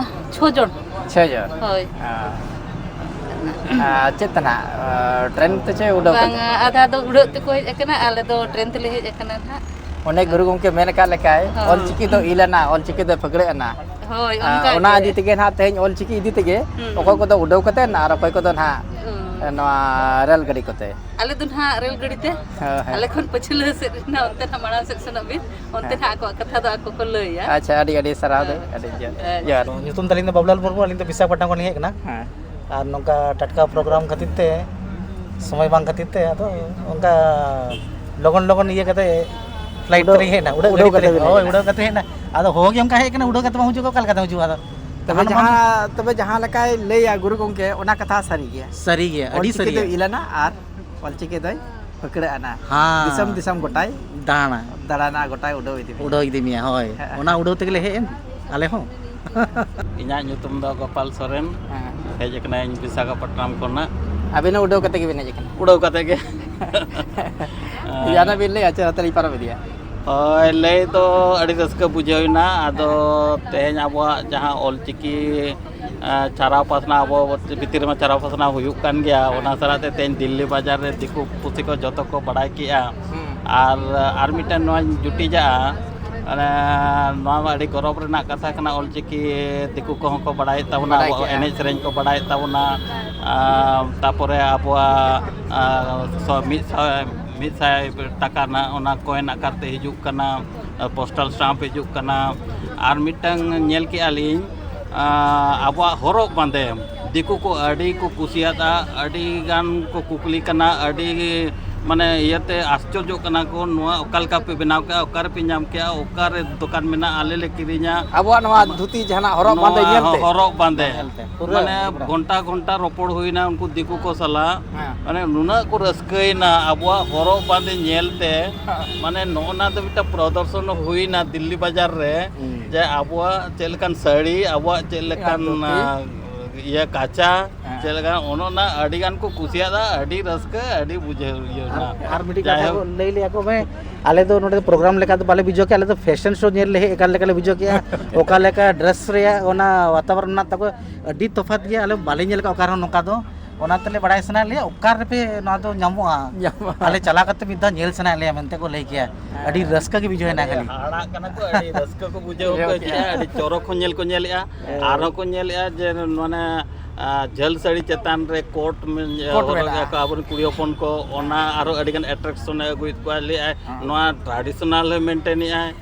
ᱪᱷᱚ ᱡᱚᱱ᱾ ᱪᱷᱚ ᱡᱚᱱ? ᱦᱳᱭ᱾ ᱦᱮᱸ᱾ ᱟᱨ ᱪᱮᱫ ᱛᱮ ᱱᱟᱦᱟᱜ? ᱴᱨᱮᱱ ᱛᱮ ᱪᱮ ᱩᱰᱟᱹᱣ ᱠᱟᱛᱮ? ᱵᱟᱝᱟ, ᱟᱫᱷᱟ ᱫᱚ ᱩᱰᱟᱹᱜ ᱛᱮᱠᱚ ᱦᱮᱡ ᱟᱠᱟᱱᱟ, ᱟᱞᱮ ᱫᱚ ᱴᱨᱮᱱ ᱛᱮᱞᱮ ᱦᱮᱡ ᱟᱠᱟᱱᱟ ᱱᱟᱦᱟᱜ᱾ ᱚᱱᱮ ᱜᱩᱨᱩ ᱜᱚᱢᱠᱮ ᱢᱮᱱ ᱟᱠᱟᱫ ᱞᱮᱠᱟᱭ, ᱦᱳᱭ᱾ ᱚᱞᱪᱤᱠᱤ ᱫᱚ ᱤᱞ ᱟᱱᱟ, ᱚᱞᱪᱤᱠᱤ ᱫᱚ ᱯᱷᱟᱹᱠᱲᱟᱹᱜ ᱟᱱᱟ᱾ ᱦᱳᱭ, ᱟᱨ ᱚᱱᱠᱟ ᱚᱱᱟ ᱜᱮ᱾ ᱤᱫᱤ ᱛᱮᱜᱮ ᱱᱟᱦᱟᱜ ᱛᱮᱦᱮᱧ ᱚᱞᱪᱤᱠᱤ ᱤᱫᱤ ᱛᱮᱜᱮ ᱦᱩᱸ᱾ ᱚᱠᱚᱭ ᱠᱚᱫᱚ ᱩᱰᱟᱹᱣ ᱠᱟᱛᱮ ᱟᱨ ᱚᱠᱚᱭ ᱠᱚᱫᱚ ᱱᱟᱦᱟᱜ ᱦᱩᱸ᱾ ᱱᱚᱣᱟ ᱨᱮᱹᱞ ᱜᱟᱹᱰᱤ ᱠᱚᱛᱮ᱾ ᱟᱞᱮ ᱫᱚ ᱱᱟᱦᱟᱜ ᱨᱮᱹᱞ ᱜᱟᱹᱰᱤ ᱛᱮ᱾ ᱦᱳᱭ, ᱦᱳᱭ᱾ ᱟᱞᱮ ᱠᱷᱚᱱ ᱯᱟᱹᱪᱷᱞᱟᱹ ᱥᱮᱫ ᱨᱮ ᱱᱟᱦᱟᱜ ᱚᱱᱛᱮ ᱱᱟᱦᱟᱜ ᱢᱟᱲᱟᱝ ᱥᱮᱫ ᱥᱮᱱᱚᱜ ᱵᱤᱱ, ᱚᱱᱛᱮ ᱦᱮᱸ᱾ ᱱᱟᱦᱟᱜ ᱟᱠᱚᱣᱟᱜ ᱠᱟᱛᱷᱟ ᱫᱚ ᱟᱠᱚ ᱠᱚ ᱞᱟᱹᱭᱟ᱾ ᱟᱪᱪᱷᱟ, ᱟᱹᱰᱤ ᱟᱹᱰᱤ ᱥᱟᱨᱦᱟᱣ ᱫᱟᱹᱭ, ᱦᱮᱸ᱾ ᱟᱹᱰᱤ ᱡᱚᱦᱟᱨ, ᱡᱚᱦᱟᱨ᱾ ᱧᱩᱛᱩᱢ ᱛᱟᱹᱞᱤᱧ ᱫᱚ ᱵᱟᱵᱩᱞᱟᱞ ᱢᱩᱨᱢᱩ, ᱟᱹᱞᱤᱧ ᱫᱚ ᱵᱤᱥᱟᱠᱷᱟᱯᱟᱴᱱᱟ ᱠᱷᱚᱱ ᱞᱤᱧ ᱦᱮᱡ ᱟᱠᱟᱱᱟ᱾ ᱦᱮᱸ᱾ ᱟᱨ ᱱᱚᱝᱠᱟ ᱴᱟᱴᱠᱟ ᱯᱨᱳᱜᱨᱟᱢ ᱠᱷᱟᱹᱛᱤᱨ ᱛᱮ, ᱥᱚᱢᱚᱭ ᱵᱟᱝ ᱠᱷᱟᱹᱛᱤᱨ ᱛᱮ, ᱟᱫᱚ ᱚᱱᱠᱟ ᱞᱚᱜᱚᱱ ᱞᱚᱜᱚᱱ ᱤᱭᱟᱹ ᱠᱟᱛᱮ ᱯᱷᱞᱟᱭᱤᱴ ᱩᱰᱟᱹᱣ, ᱛᱮᱞᱤᱧ ᱦᱮᱡ ᱮᱱᱟ, ᱩᱰᱟᱹᱣ ᱩᱰᱟᱹᱣ ᱜᱟᱹᱰᱤ ᱠᱟᱛᱮ ᱛᱮᱞᱤᱧ, ᱵᱤᱱ ᱦᱳᱭ, ᱦᱮᱡ ᱮᱱᱟ᱾ ᱩᱰᱟᱹᱣ ᱠᱟᱛᱮ ᱦᱮᱡ ᱮᱱᱟ᱾ ᱟᱫᱚ ᱦᱚᱦᱚ ᱜᱮ ᱚᱱᱠᱟ ᱦᱮᱡ ᱟᱠᱟᱱᱟ, ᱩᱰᱟᱹᱣ ᱠᱟᱛᱮ ᱵᱟᱝ ᱦᱤᱡᱩᱜ ᱠᱚ, ᱚᱠᱟ ᱞᱮᱠᱟᱛᱮᱢ ᱦᱤᱡᱩᱜᱼᱟ ᱟᱫᱚ? ᱛᱚᱵᱮ ᱛᱟᱦᱟᱱ ᱡᱟᱦᱟᱸ, ᱢᱟᱱᱮ ᱛᱚᱵᱮ ᱡᱟᱦᱟᱸ ᱞᱮᱠᱟᱭ ᱞᱟᱹᱭᱟ ᱜᱩᱨᱩ ᱜᱚᱢᱠᱮ, ᱚᱱᱟ ᱠᱟᱛᱷᱟ ᱥᱟᱹᱨᱤ ᱜᱮᱭᱟ᱾ ᱥᱟᱹᱨᱤ ᱜᱮᱭᱟ, ᱟᱹᱰᱤ ᱚᱞᱪᱤᱠᱤ ᱥᱟᱹᱨᱤ ᱫᱚᱭ ᱜᱮᱭᱟ᱾ ᱤᱞ ᱟᱱᱟ ᱟᱨ ᱚᱞᱪᱤᱠᱤ ᱫᱚᱭ ᱯᱷᱟᱹᱠᱲᱟᱹᱜ ᱟᱱᱟ᱾ ᱦᱮᱸ᱾ ᱫᱤᱥᱚᱢ ᱫᱤᱥᱚᱢ ᱜᱚᱴᱟᱭ ᱫᱟᱬᱟᱱᱟ᱾ ᱫᱟᱬᱟᱱᱟ, ᱜᱚᱴᱟᱭ ᱩᱰᱟᱹᱣ ᱤᱫᱤ ᱢᱮᱭᱟ᱾ ᱩᱰᱟᱹᱣ ᱤᱫᱤ ᱢᱮᱭᱟ, ᱦᱳᱭ᱾ ᱦᱮᱸ᱾ ᱚᱱᱟ ᱩᱰᱟᱹᱣ ᱛᱮᱜᱮ ᱞᱮ ᱦᱮᱡ ᱮᱱ, ᱟᱞᱮ ᱦᱚᱸ᱾ ᱤᱧᱟᱹᱜ ᱧᱩᱛᱩᱢ ᱫᱚ ᱜᱳᱯᱟᱞ ᱥᱚᱨᱮᱱ᱾ ᱦᱮᱸ᱾ ᱦᱮᱡ ᱟᱠᱟᱱᱟᱹᱧ ᱵᱤᱥᱟᱠᱷᱟᱯᱟᱴᱱᱟᱢ ᱠᱷᱚᱱᱟᱜ᱾ ᱟᱹᱵᱤᱱ ᱦᱚᱸ ᱩᱰᱟᱹᱣ ᱠᱟᱛᱮ ᱜᱮᱵᱤᱱ ᱦᱮᱡ ᱟᱠᱟᱱᱟ? ᱩᱰᱟᱹᱣ ᱠᱟᱛᱮ ᱜᱮ᱾ ᱡᱟᱦᱟᱱᱟᱜ ᱵᱤᱱ ᱞᱟᱹᱭᱟ ᱪᱮ? ᱱᱚᱛᱮ ᱞᱤᱧ ᱯᱟᱨᱚᱢ ᱤᱫᱤᱭᱟ᱾ ᱦᱳᱭ, ᱞᱟᱹᱭ ᱫᱚ ᱟᱹᱰᱤ ᱨᱟᱹᱥᱠᱟᱹ ᱵᱩᱡᱷᱟᱹᱣ ᱮᱱᱟ᱾ ᱟᱫᱚ ᱦᱮᱸ᱾ ᱛᱮᱦᱮᱧ ᱟᱵᱚᱣᱟᱜ ᱡᱟᱦᱟᱸ ᱚᱞᱪᱤᱠᱤ, ᱮᱸ, ᱪᱷᱟᱨᱟᱣ ᱯᱟᱥᱱᱟᱣ, ᱟᱵᱚ ᱵᱷᱤᱛᱤᱨ ᱨᱮᱢᱟ ᱪᱷᱟᱨᱟᱣ ᱯᱟᱥᱱᱟᱣ ᱦᱩᱭᱩᱜ ᱠᱟᱱ ᱜᱮᱭᱟ, ᱚᱱᱟ ᱦᱮᱸ᱾ ᱥᱟᱞᱟᱜ ᱛᱮ ᱛᱮᱦᱮᱧ ᱫᱤᱞᱞᱤ ᱵᱟᱡᱟᱨ ᱨᱮ ᱫᱤᱠᱩ ᱯᱩᱥᱤ ᱠᱚ ᱡᱚᱛᱚ ᱠᱚ ᱵᱟᱲᱟᱭ ᱠᱮᱜᱼᱟ᱾ ᱦᱩᱸ᱾ ᱟᱨ, ᱟᱨ ᱢᱤᱫᱴᱮᱱ ᱱᱚᱣᱟᱧ ᱡᱩᱴᱤᱡᱟᱜᱼᱟ, ᱢᱟᱱᱮ, ᱱᱚᱣᱟ ᱢᱟ ᱟᱹᱰᱤ ᱜᱚᱨᱚᱵᱽ ᱨᱮᱱᱟᱜ ᱠᱟᱛᱷᱟ ᱠᱟᱱᱟ, ᱚᱞᱪᱤᱠᱤ ᱫᱤᱠᱩ ᱠᱚᱦᱚᱸ ᱠᱚ ᱵᱟᱲᱟᱭᱮᱫ ᱛᱟᱵᱚᱱᱟ, ᱵᱟᱲᱟᱭ ᱟᱵᱚᱣᱟᱜ ᱠᱮᱜᱼᱟ᱾ ᱮᱱᱮᱡ ᱥᱮᱨᱮᱧ ᱠᱚ ᱵᱟᱲᱟᱭᱮᱫ ᱛᱟᱵᱚᱱᱟ, ᱟᱨ ᱛᱟᱯᱚᱨᱮ ᱟᱵᱚᱣᱟᱜ, ᱟᱨ, ᱥᱚ-, ᱢᱤᱫ ᱥᱟᱶ ᱢᱤᱫ ᱥᱟᱭ ᱴᱟᱠᱟ ᱨᱮᱱᱟᱜ ᱚᱱᱟ ᱠᱚᱭᱮᱱ ᱟᱠᱟᱨ ᱛᱮ ᱦᱤᱡᱩᱜ ᱠᱟᱱᱟ, ᱯᱳᱥᱴᱟᱞ ᱥᱴᱟᱢᱯ ᱦᱤᱡᱩᱜ ᱠᱟᱱᱟ᱾ ᱟᱨ ᱢᱤᱫᱴᱟᱝ ᱧᱮᱞ ᱠᱮᱜᱼᱟ ᱞᱤᱧ, ᱟᱸ, ᱟᱵᱚᱣᱟᱜ ᱦᱚᱨᱚᱜ ᱵᱟᱸᱫᱮ, ᱫᱤᱠᱩ ᱠᱚ ᱟᱹᱰᱤ ᱠᱚ ᱠᱩᱥᱤᱭᱟᱫᱼᱟ, ᱟᱹᱰᱤ ᱜᱟᱱ ᱠᱚ ᱠᱩᱠᱞᱤ ᱠᱟᱱᱟ, ᱟᱹᱰᱤ ᱢᱟᱱᱮ ᱤᱭᱟᱹᱛᱮ ᱟᱥᱪᱚᱨᱡᱚᱜ ᱠᱟᱱᱟ ᱠᱚ, "ᱱᱚᱣᱟ ᱚᱠᱟ ᱞᱮᱠᱟ ᱯᱮ ᱵᱮᱱᱟᱣ ᱠᱮᱜᱼᱟ, ᱚᱠᱟ ᱨᱮᱯᱮ ᱧᱟᱢ ᱠᱮᱜᱼᱟ, ᱚᱠᱟ ᱨᱮ ᱫᱚᱠᱟᱱ ᱢᱮᱱᱟᱜᱼᱟ, ᱟᱞᱮ ᱞᱮ ᱠᱤᱨᱤᱧᱟ?" ᱟᱵᱚᱣᱟᱜ ᱱᱚᱣᱟ ᱫᱷᱩᱛᱤ ᱡᱟᱦᱟᱱᱟᱜ ᱦᱚᱨᱚᱜ ᱵᱟᱸᱫᱮ ᱱᱚᱣᱟ ᱧᱮᱞ ᱛᱮ? ᱦᱚᱨᱚᱜ ᱵᱟᱸᱫᱮ᱾ ᱧᱮᱞ ᱛᱮ᱾ ᱯᱩᱨᱟᱹ ᱢᱟᱱᱮ ᱯᱩᱨᱟᱹ᱾ ᱜᱷᱚᱱᱴᱟ ᱜᱷᱚᱱᱴᱟ ᱨᱚᱯᱚᱲ ᱦᱩᱭᱱᱟ ᱩᱱᱠᱩ ᱫᱤᱠᱩ ᱠᱚ ᱥᱟᱞᱟᱜ, ᱦᱮᱸ᱾ ᱢᱟᱱᱮ ᱱᱩᱱᱟᱹᱜ ᱠᱚ ᱨᱟᱹᱥᱠᱟᱹᱭᱮᱱᱟ ᱟᱵᱚᱣᱟᱜ ᱦᱚᱨᱚᱜ ᱵᱟᱸᱫᱮ ᱧᱮᱞ ᱛᱮ᱾ ᱦᱮᱸ᱾ ᱢᱟᱱᱮ ᱱᱚᱜᱼᱚ ᱱᱟ ᱫᱚ ᱢᱤᱫᱴᱟᱝ ᱯᱨᱚᱫᱚᱨᱥᱚᱱ ᱦᱩᱭᱱᱟ ᱫᱤᱞᱞᱤ ᱵᱟᱡᱟᱨ ᱨᱮ, ᱦᱩᱸ᱾ ᱡᱮ ᱟᱵᱚᱣᱟᱜ ᱪᱮᱫ ᱞᱮᱠᱟᱱ ᱥᱟᱹᱲᱤ, ᱟᱵᱚᱣᱟᱜ ᱪᱮᱫ ᱞᱮᱠᱟᱱ, ᱫᱷᱩᱛᱤ᱾ ᱟ, ᱤᱭᱟᱹ ᱠᱟᱪᱟ, ᱦᱮᱸ᱾ ᱪᱮᱫ ᱞᱮᱠᱟ ᱚᱱᱮ ᱚᱱᱟ ᱟᱹᱰᱤ ᱜᱟᱱ ᱠᱚ ᱠᱩᱥᱤᱭᱟᱫᱟ, ᱟᱹᱰᱤ ᱨᱟᱹᱥᱠᱟᱹ, ᱟᱹᱰᱤ ᱵᱩᱡᱷᱟᱹᱣ ᱤᱭᱟᱹ ᱟᱨ, ᱱᱟ᱾ ᱟᱨ ᱢᱤᱫᱴᱤᱡ ᱠᱟᱛᱷᱟ ᱡᱟᱭᱦᱳᱠ᱾ ᱠᱚ ᱞᱟᱹᱭ ᱞᱮᱜᱼᱟ ᱠᱚ, ᱵᱷᱟᱭ, ᱟᱞᱮ ᱫᱚ ᱱᱚᱰᱮ ᱫᱚ ᱯᱨᱳᱜᱨᱟᱢ ᱞᱮᱠᱟ ᱫᱚ ᱵᱟᱞᱮ ᱵᱩᱡᱷᱟᱹᱣ ᱠᱮᱜᱼᱟ, ᱟᱞᱮ ᱫᱚ ᱯᱷᱮᱥᱚᱱ ᱥᱳ ᱧᱮᱞ ᱞᱮ ᱦᱮᱡ ᱟᱠᱟᱱ ᱞᱮᱠᱟ ᱞᱮ ᱵᱩᱡᱷᱟᱹᱣ ᱠᱮᱜᱼᱟ᱾ ᱚᱠᱟ ᱞᱮᱠᱟ ᱰᱨᱮᱥ ᱨᱮᱭᱟᱜ ᱚᱱᱟ ᱣᱟᱛᱟᱵᱚᱨᱚᱱ ᱢᱮᱱᱟᱜ ᱛᱟᱠᱚᱣᱟ, ᱟᱹᱰᱤ ᱛᱚᱯᱷᱟᱛ ᱜᱮᱭᱟ, ᱟᱞᱮ ᱵᱟᱞᱮ ᱧᱮᱞ ᱟᱠᱟᱫ ᱚᱠᱟ ᱨᱮᱦᱚᱸ ᱱᱚᱝᱠᱟ ᱫᱚ᱾ ᱚᱱᱟ ᱛᱮᱞᱮ ᱵᱟᱲᱟᱭ ᱥᱟᱱᱟᱭᱮᱫ ᱞᱮᱭᱟ ᱚᱠᱟ ᱨᱮᱯᱮ ᱱᱚᱣᱟ ᱫᱚ ᱧᱟᱢᱚᱜᱼᱟ᱾ ᱧᱟᱢᱚᱜᱼᱟ᱾ ᱟᱞᱮ ᱪᱟᱞᱟᱣ ᱠᱟᱛᱮ ᱢᱤᱫ ᱫᱷᱟᱣ ᱧᱮᱞ ᱥᱟᱱᱟᱭᱮᱫ ᱞᱮᱭᱟ ᱢᱮᱱᱛᱮ ᱠᱚ ᱞᱟᱹᱭ ᱠᱮᱜᱼᱟ᱾ ᱦᱮᱸ᱾ ᱟᱹᱰᱤ ᱨᱟᱹᱥᱠᱟᱹ ᱜᱮ ᱵᱩᱡᱷᱟᱹᱣ ᱮᱱᱟ ᱟᱹᱰᱤ ᱠᱷᱟᱹᱞᱤ᱾ ᱦᱟᱦᱟᱲᱟᱜ ᱠᱟᱱᱟ ᱠᱚ, ᱟᱹᱰᱤ ᱨᱟᱹᱥᱠᱟᱹ ᱠᱚ ᱵᱩᱡᱷᱟᱹᱣ ᱵᱩᱡᱷᱟᱹᱣ ᱦᱚᱪᱚᱭᱮᱫᱼᱟ, ᱠᱮᱜᱼᱟ᱾ ᱟᱹᱰᱤ ᱪᱚᱨᱚᱠ ᱦᱚᱸ ᱧᱮᱞ ᱠᱚ ᱧᱮᱞᱮᱫᱼᱟ᱾ ᱦᱮᱸ᱾ ᱟᱨᱦᱚᱸ ᱠᱚ ᱧᱮᱞᱮᱫᱼᱟ ᱡᱮ ᱢᱟᱱᱮ, ᱟ, ᱡᱷᱟᱹᱞ ᱥᱟᱹᱲᱤ ᱪᱮᱛᱟᱱ ᱨᱮ ᱠᱳᱴ ᱢᱮ-, ᱠᱳᱴ ᱦᱚᱨᱚᱜ ᱢᱮᱱᱟᱜᱼᱟ᱾ ᱮᱫᱼᱟ ᱠᱚ ᱟᱵᱚᱨᱮᱱ ᱠᱩᱲᱤ ᱦᱚᱯᱚᱱ ᱠᱚ, ᱚᱱᱟ ᱟᱨᱚ ᱟᱹᱰᱤᱜᱟᱱ ᱮᱴᱨᱟᱠᱥᱚᱱ ᱮ ᱟᱹᱜᱩᱭᱮᱫ ᱠᱚᱣᱟ᱾ ᱞᱟᱹᱭᱮᱫᱼᱟᱭ, ᱦᱮᱸ᱾ ᱱᱚᱣᱟ ᱴᱨᱟᱰᱤᱥᱚᱱᱟᱞ ᱦᱚᱸᱭ ᱢᱮᱱᱴᱮᱱᱮᱫᱼᱟᱭ,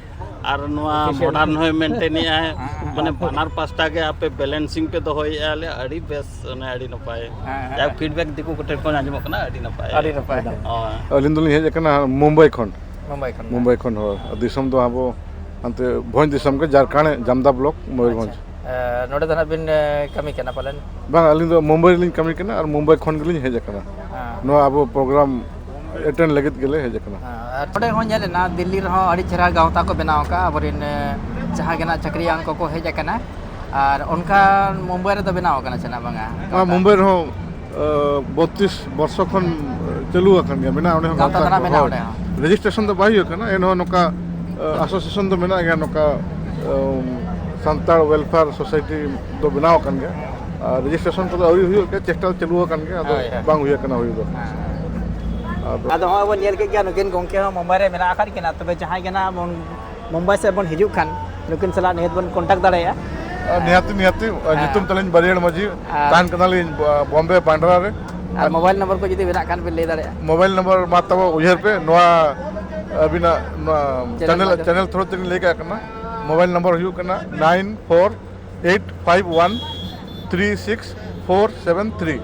ᱟᱨ ᱱᱚᱣᱟ ᱚᱯᱷᱤᱥᱤᱭᱟᱞ ᱢᱚᱰᱟᱨᱱ ᱦᱚᱸᱭ ᱢᱮᱱᱴᱮᱱᱮᱫᱼᱟᱭ᱾ ᱦᱮᱸ, ᱦᱮᱸ᱾ ᱢᱟᱱᱮ ᱵᱟᱱᱟᱨ ᱯᱟᱥᱴᱟ ᱜᱮ ᱟᱯᱮ ᱵᱮᱞᱮᱱᱥᱤᱝ ᱯᱮ ᱫᱚᱦᱚᱭᱮᱫᱼᱟ, ᱞᱮ ᱟᱹᱰᱤ ᱵᱮᱥ, ᱚᱱᱮ ᱟᱹᱰᱤ ᱱᱟᱯᱟᱭ᱾ ᱦᱮᱸ, ᱦᱮᱸ᱾ ᱡᱟᱦᱟᱸ ᱯᱷᱤᱰᱵᱮᱠ ᱫᱤᱠᱩ ᱠᱚᱴᱷᱮᱱ ᱠᱷᱚᱱ ᱟᱸᱡᱚᱢᱚᱜ ᱠᱟᱱᱟ, ᱟᱹᱰᱤ ᱱᱟᱯᱟᱭ᱾ ᱟᱹᱰᱤ ᱱᱟᱯᱟᱭ ᱫᱚ᱾ ᱦᱳᱭ᱾ ᱟᱹᱞᱤᱧ ᱫᱚᱞᱤᱧ ᱦᱮᱡ ᱟᱠᱟᱱᱟ ᱢᱩᱢᱵᱟᱭ ᱠᱷᱚᱱ᱾ ᱢᱩᱢᱵᱟᱭ ᱠᱷᱚᱱ᱾ ᱢᱩᱢᱵᱟᱭ ᱠᱷᱚᱱ, ᱦᱳᱭ᱾ ᱫᱤᱥᱚᱢ ᱫᱚ ᱟᱵᱚ ᱦᱟᱱᱛᱮ ᱵᱷᱚᱸᱡᱽ ᱫᱤᱥᱚᱢ ᱜᱮ, ᱡᱷᱟᱲᱠᱷᱚᱸᱰ, ᱡᱟᱢᱫᱟ ᱵᱞᱚᱠ, ᱢᱚᱭᱩᱨᱵᱷᱚᱸᱡᱽ᱾ ᱟᱪᱪᱷᱟ᱾ ᱮ, ᱱᱚᱰᱮ ᱫᱚ ᱱᱟᱜ ᱵᱤᱱ, ᱮ, ᱠᱟᱹᱢᱤ ᱠᱟᱱᱟ ᱯᱟᱞᱮᱱ? ᱵᱟᱝ, ᱟᱹᱞᱤᱧ ᱫᱚ ᱢᱩᱢᱵᱟᱭ ᱨᱮᱞᱤᱧ ᱠᱟᱹᱢᱤ ᱠᱟᱱᱟ ᱟᱨ ᱢᱩᱢᱵᱟᱭ ᱠᱷᱚᱱ ᱜᱮᱞᱤᱧ ᱦᱮᱡ ᱟᱠᱟᱱᱟ᱾ ᱦᱮᱸ᱾ ᱱᱚᱣᱟ ᱟᱵᱚ ᱯᱨᱳᱜᱨᱟᱢ ᱮᱴᱮᱱᱰ ᱞᱟᱹᱜᱤᱫ ᱜᱮᱞᱮ ᱦᱮᱡ ᱟᱠᱟᱱᱟ᱾ ᱦᱮᱸ, ᱟᱨ ᱱᱚᱰᱮ ᱦᱚᱸ ᱧᱮᱞ ᱮᱱᱟ, ᱫᱤᱞᱞᱤ ᱨᱮᱦᱚᱸ ᱟᱹᱰᱤ ᱪᱮᱦᱨᱟ ᱜᱟᱶᱛᱟ ᱠᱚ ᱵᱮᱱᱟᱣ ᱟᱠᱟᱫᱼᱟ ᱟᱵᱚᱨᱮᱱ, ᱮ, ᱡᱟᱦᱟᱸ ᱜᱮ ᱱᱟᱜ ᱪᱟᱹᱠᱨᱤᱭᱟᱱ ᱠᱚᱠᱚ ᱦᱮᱡ ᱟᱠᱟᱱᱟ᱾ ᱟᱨ ᱚᱱᱠᱟ ᱢᱩᱢᱵᱟᱭ ᱨᱮᱫᱚ ᱵᱮᱱᱟᱣ ᱟᱠᱟᱱᱟ ᱪᱮ ᱱᱟᱜ ᱵᱟᱝᱟ ᱱᱚᱣᱟ ᱜᱟᱶᱛᱟ? ᱢᱩᱢᱵᱟᱭ ᱨᱮᱦᱚᱸ, ᱮ, ᱵᱚᱛᱛᱨᱤᱥ ᱵᱚᱨᱥᱚ ᱠᱷᱚᱱ ᱪᱟᱹᱞᱩ ᱟᱠᱟᱱ ᱜᱮᱭᱟ, ᱢᱮᱱᱟᱜᱼᱟ ᱚᱸᱰᱮ ᱦᱚᱸ ᱜᱟᱶᱛᱟ ᱜᱟᱶᱛᱟ ᱫᱚ ᱱᱟᱜ ᱠᱚ, ᱢᱮᱱᱟᱜᱼᱟ ᱦᱳᱭ᱾ ᱚᱸᱰᱮ ᱦᱚᱸ᱾ ᱨᱮᱡᱤᱥᱴᱨᱮᱥᱚᱱ ᱫᱚ ᱵᱟᱭ ᱦᱩᱭ ᱟᱠᱟᱱᱟ, ᱮᱱᱦᱚᱸ ᱱᱚᱝᱠᱟ, ᱮ, ᱮᱥᱳᱥᱤᱭᱮᱥᱚᱱ ᱫᱚ ᱢᱮᱱᱟᱜ ᱜᱮᱭᱟ, ᱱᱚᱝᱠᱟ, ᱮ, ᱥᱟᱱᱛᱟᱲ ᱣᱮᱞᱯᱷᱮᱭᱟᱨ ᱥᱳᱥᱟᱭᱴᱤ ᱫᱚ ᱵᱮᱱᱟᱣ ᱟᱠᱟᱱ ᱜᱮᱭᱟ᱾ ᱟᱨ ᱨᱮᱡᱤᱥᱴᱨᱮᱥᱚᱱ ᱠᱚᱫᱚ ᱟᱹᱣᱨᱤ ᱦᱩᱭᱩᱜᱼᱟ, ᱪᱮᱥᱴᱟ ᱪᱟᱹᱞᱩ ᱟᱠᱟᱱ ᱜᱮᱭᱟ, ᱟᱫᱚ ᱦᱳᱭ, ᱦᱳᱭ᱾ ᱵᱟᱝ ᱦᱩᱭ ᱟᱠᱟᱱᱟ ᱦᱩᱭ ᱫᱚ᱾ ᱦᱮᱸ᱾ ᱟᱫᱚ ᱟᱫᱚ ᱦᱚᱸᱜᱼᱚᱭ ᱵᱚᱱ ᱧᱮᱞ ᱠᱮᱫ ᱜᱮᱭᱟ, ᱱᱩᱠᱤᱱ ᱜᱚᱢᱠᱮ ᱦᱚᱸ ᱢᱩᱢᱵᱟᱭ ᱨᱮ ᱢᱮᱱᱟᱜ ᱟᱠᱟᱫ ᱠᱤᱱᱟ, ᱛᱚᱵᱮ ᱡᱟᱦᱟᱸᱭ ᱜᱮ ᱱᱟᱜ ᱵᱚᱱ ᱢᱩᱢᱵᱟᱭ ᱥᱮᱫ ᱵᱚᱱ ᱦᱤᱡᱩᱜ ᱠᱷᱟᱱ, ᱱᱩᱠᱤᱱ ᱥᱟᱞᱟᱜ ᱱᱤᱦᱟᱹᱛ ᱵᱚᱱ contact ᱫᱟᱲᱮᱭᱟᱜᱼᱟ᱾ ᱟᱨ ᱱᱤᱦᱟᱹᱛᱤ, ᱱᱤᱦᱟᱹᱛᱤ, ᱦᱮᱸ᱾ ᱧᱩᱛᱩᱢ ᱛᱟᱹᱞᱤᱧ ᱵᱟᱹᱨᱤᱭᱟᱹᱲ ᱢᱟᱹᱡᱷᱤ, ᱟᱨ ᱛᱟᱦᱮᱱ ᱠᱟᱱᱟᱞᱤᱧ ᱵᱚ-, ᱵᱚᱢᱵᱮ ᱵᱟᱱᱰᱨᱟ ᱨᱮ᱾ ᱟᱨ ᱢᱳᱵᱟᱭᱤᱞ ᱱᱚᱢᱵᱚᱨ ᱠᱚ ᱡᱩᱫᱤ ᱢᱮᱱᱟᱜ ᱠᱷᱟᱱ ᱵᱤᱱ ᱞᱟᱹᱭ ᱫᱟᱲᱮᱭᱟᱜᱼᱟ᱾ ᱢᱳᱵᱟᱭᱤᱞ ᱱᱚᱢᱵᱚᱨ ᱢᱟ ᱛᱟᱵᱚ ᱩᱭᱦᱟᱹᱨ ᱯᱮ, ᱱᱚᱣᱟ ᱟᱹᱵᱤᱱᱟᱜ ᱱᱚᱣᱟ ᱪᱮᱱᱮᱞ ᱪᱮᱱᱮᱞ ᱢᱟᱫᱽᱫᱷᱚᱢ᱾ ᱪᱮᱱᱮᱞ ᱛᱷᱨᱳ ᱛᱮᱞᱤᱧ ᱞᱟᱹᱭ ᱠᱟᱜ ᱠᱟᱱᱟ᱾ ᱢᱳᱵᱟᱭᱤᱞ ᱱᱚᱢᱵᱚᱨ ᱦᱩᱭᱩᱜ ᱠᱟᱱᱟ nine four eight five one three six four seven three.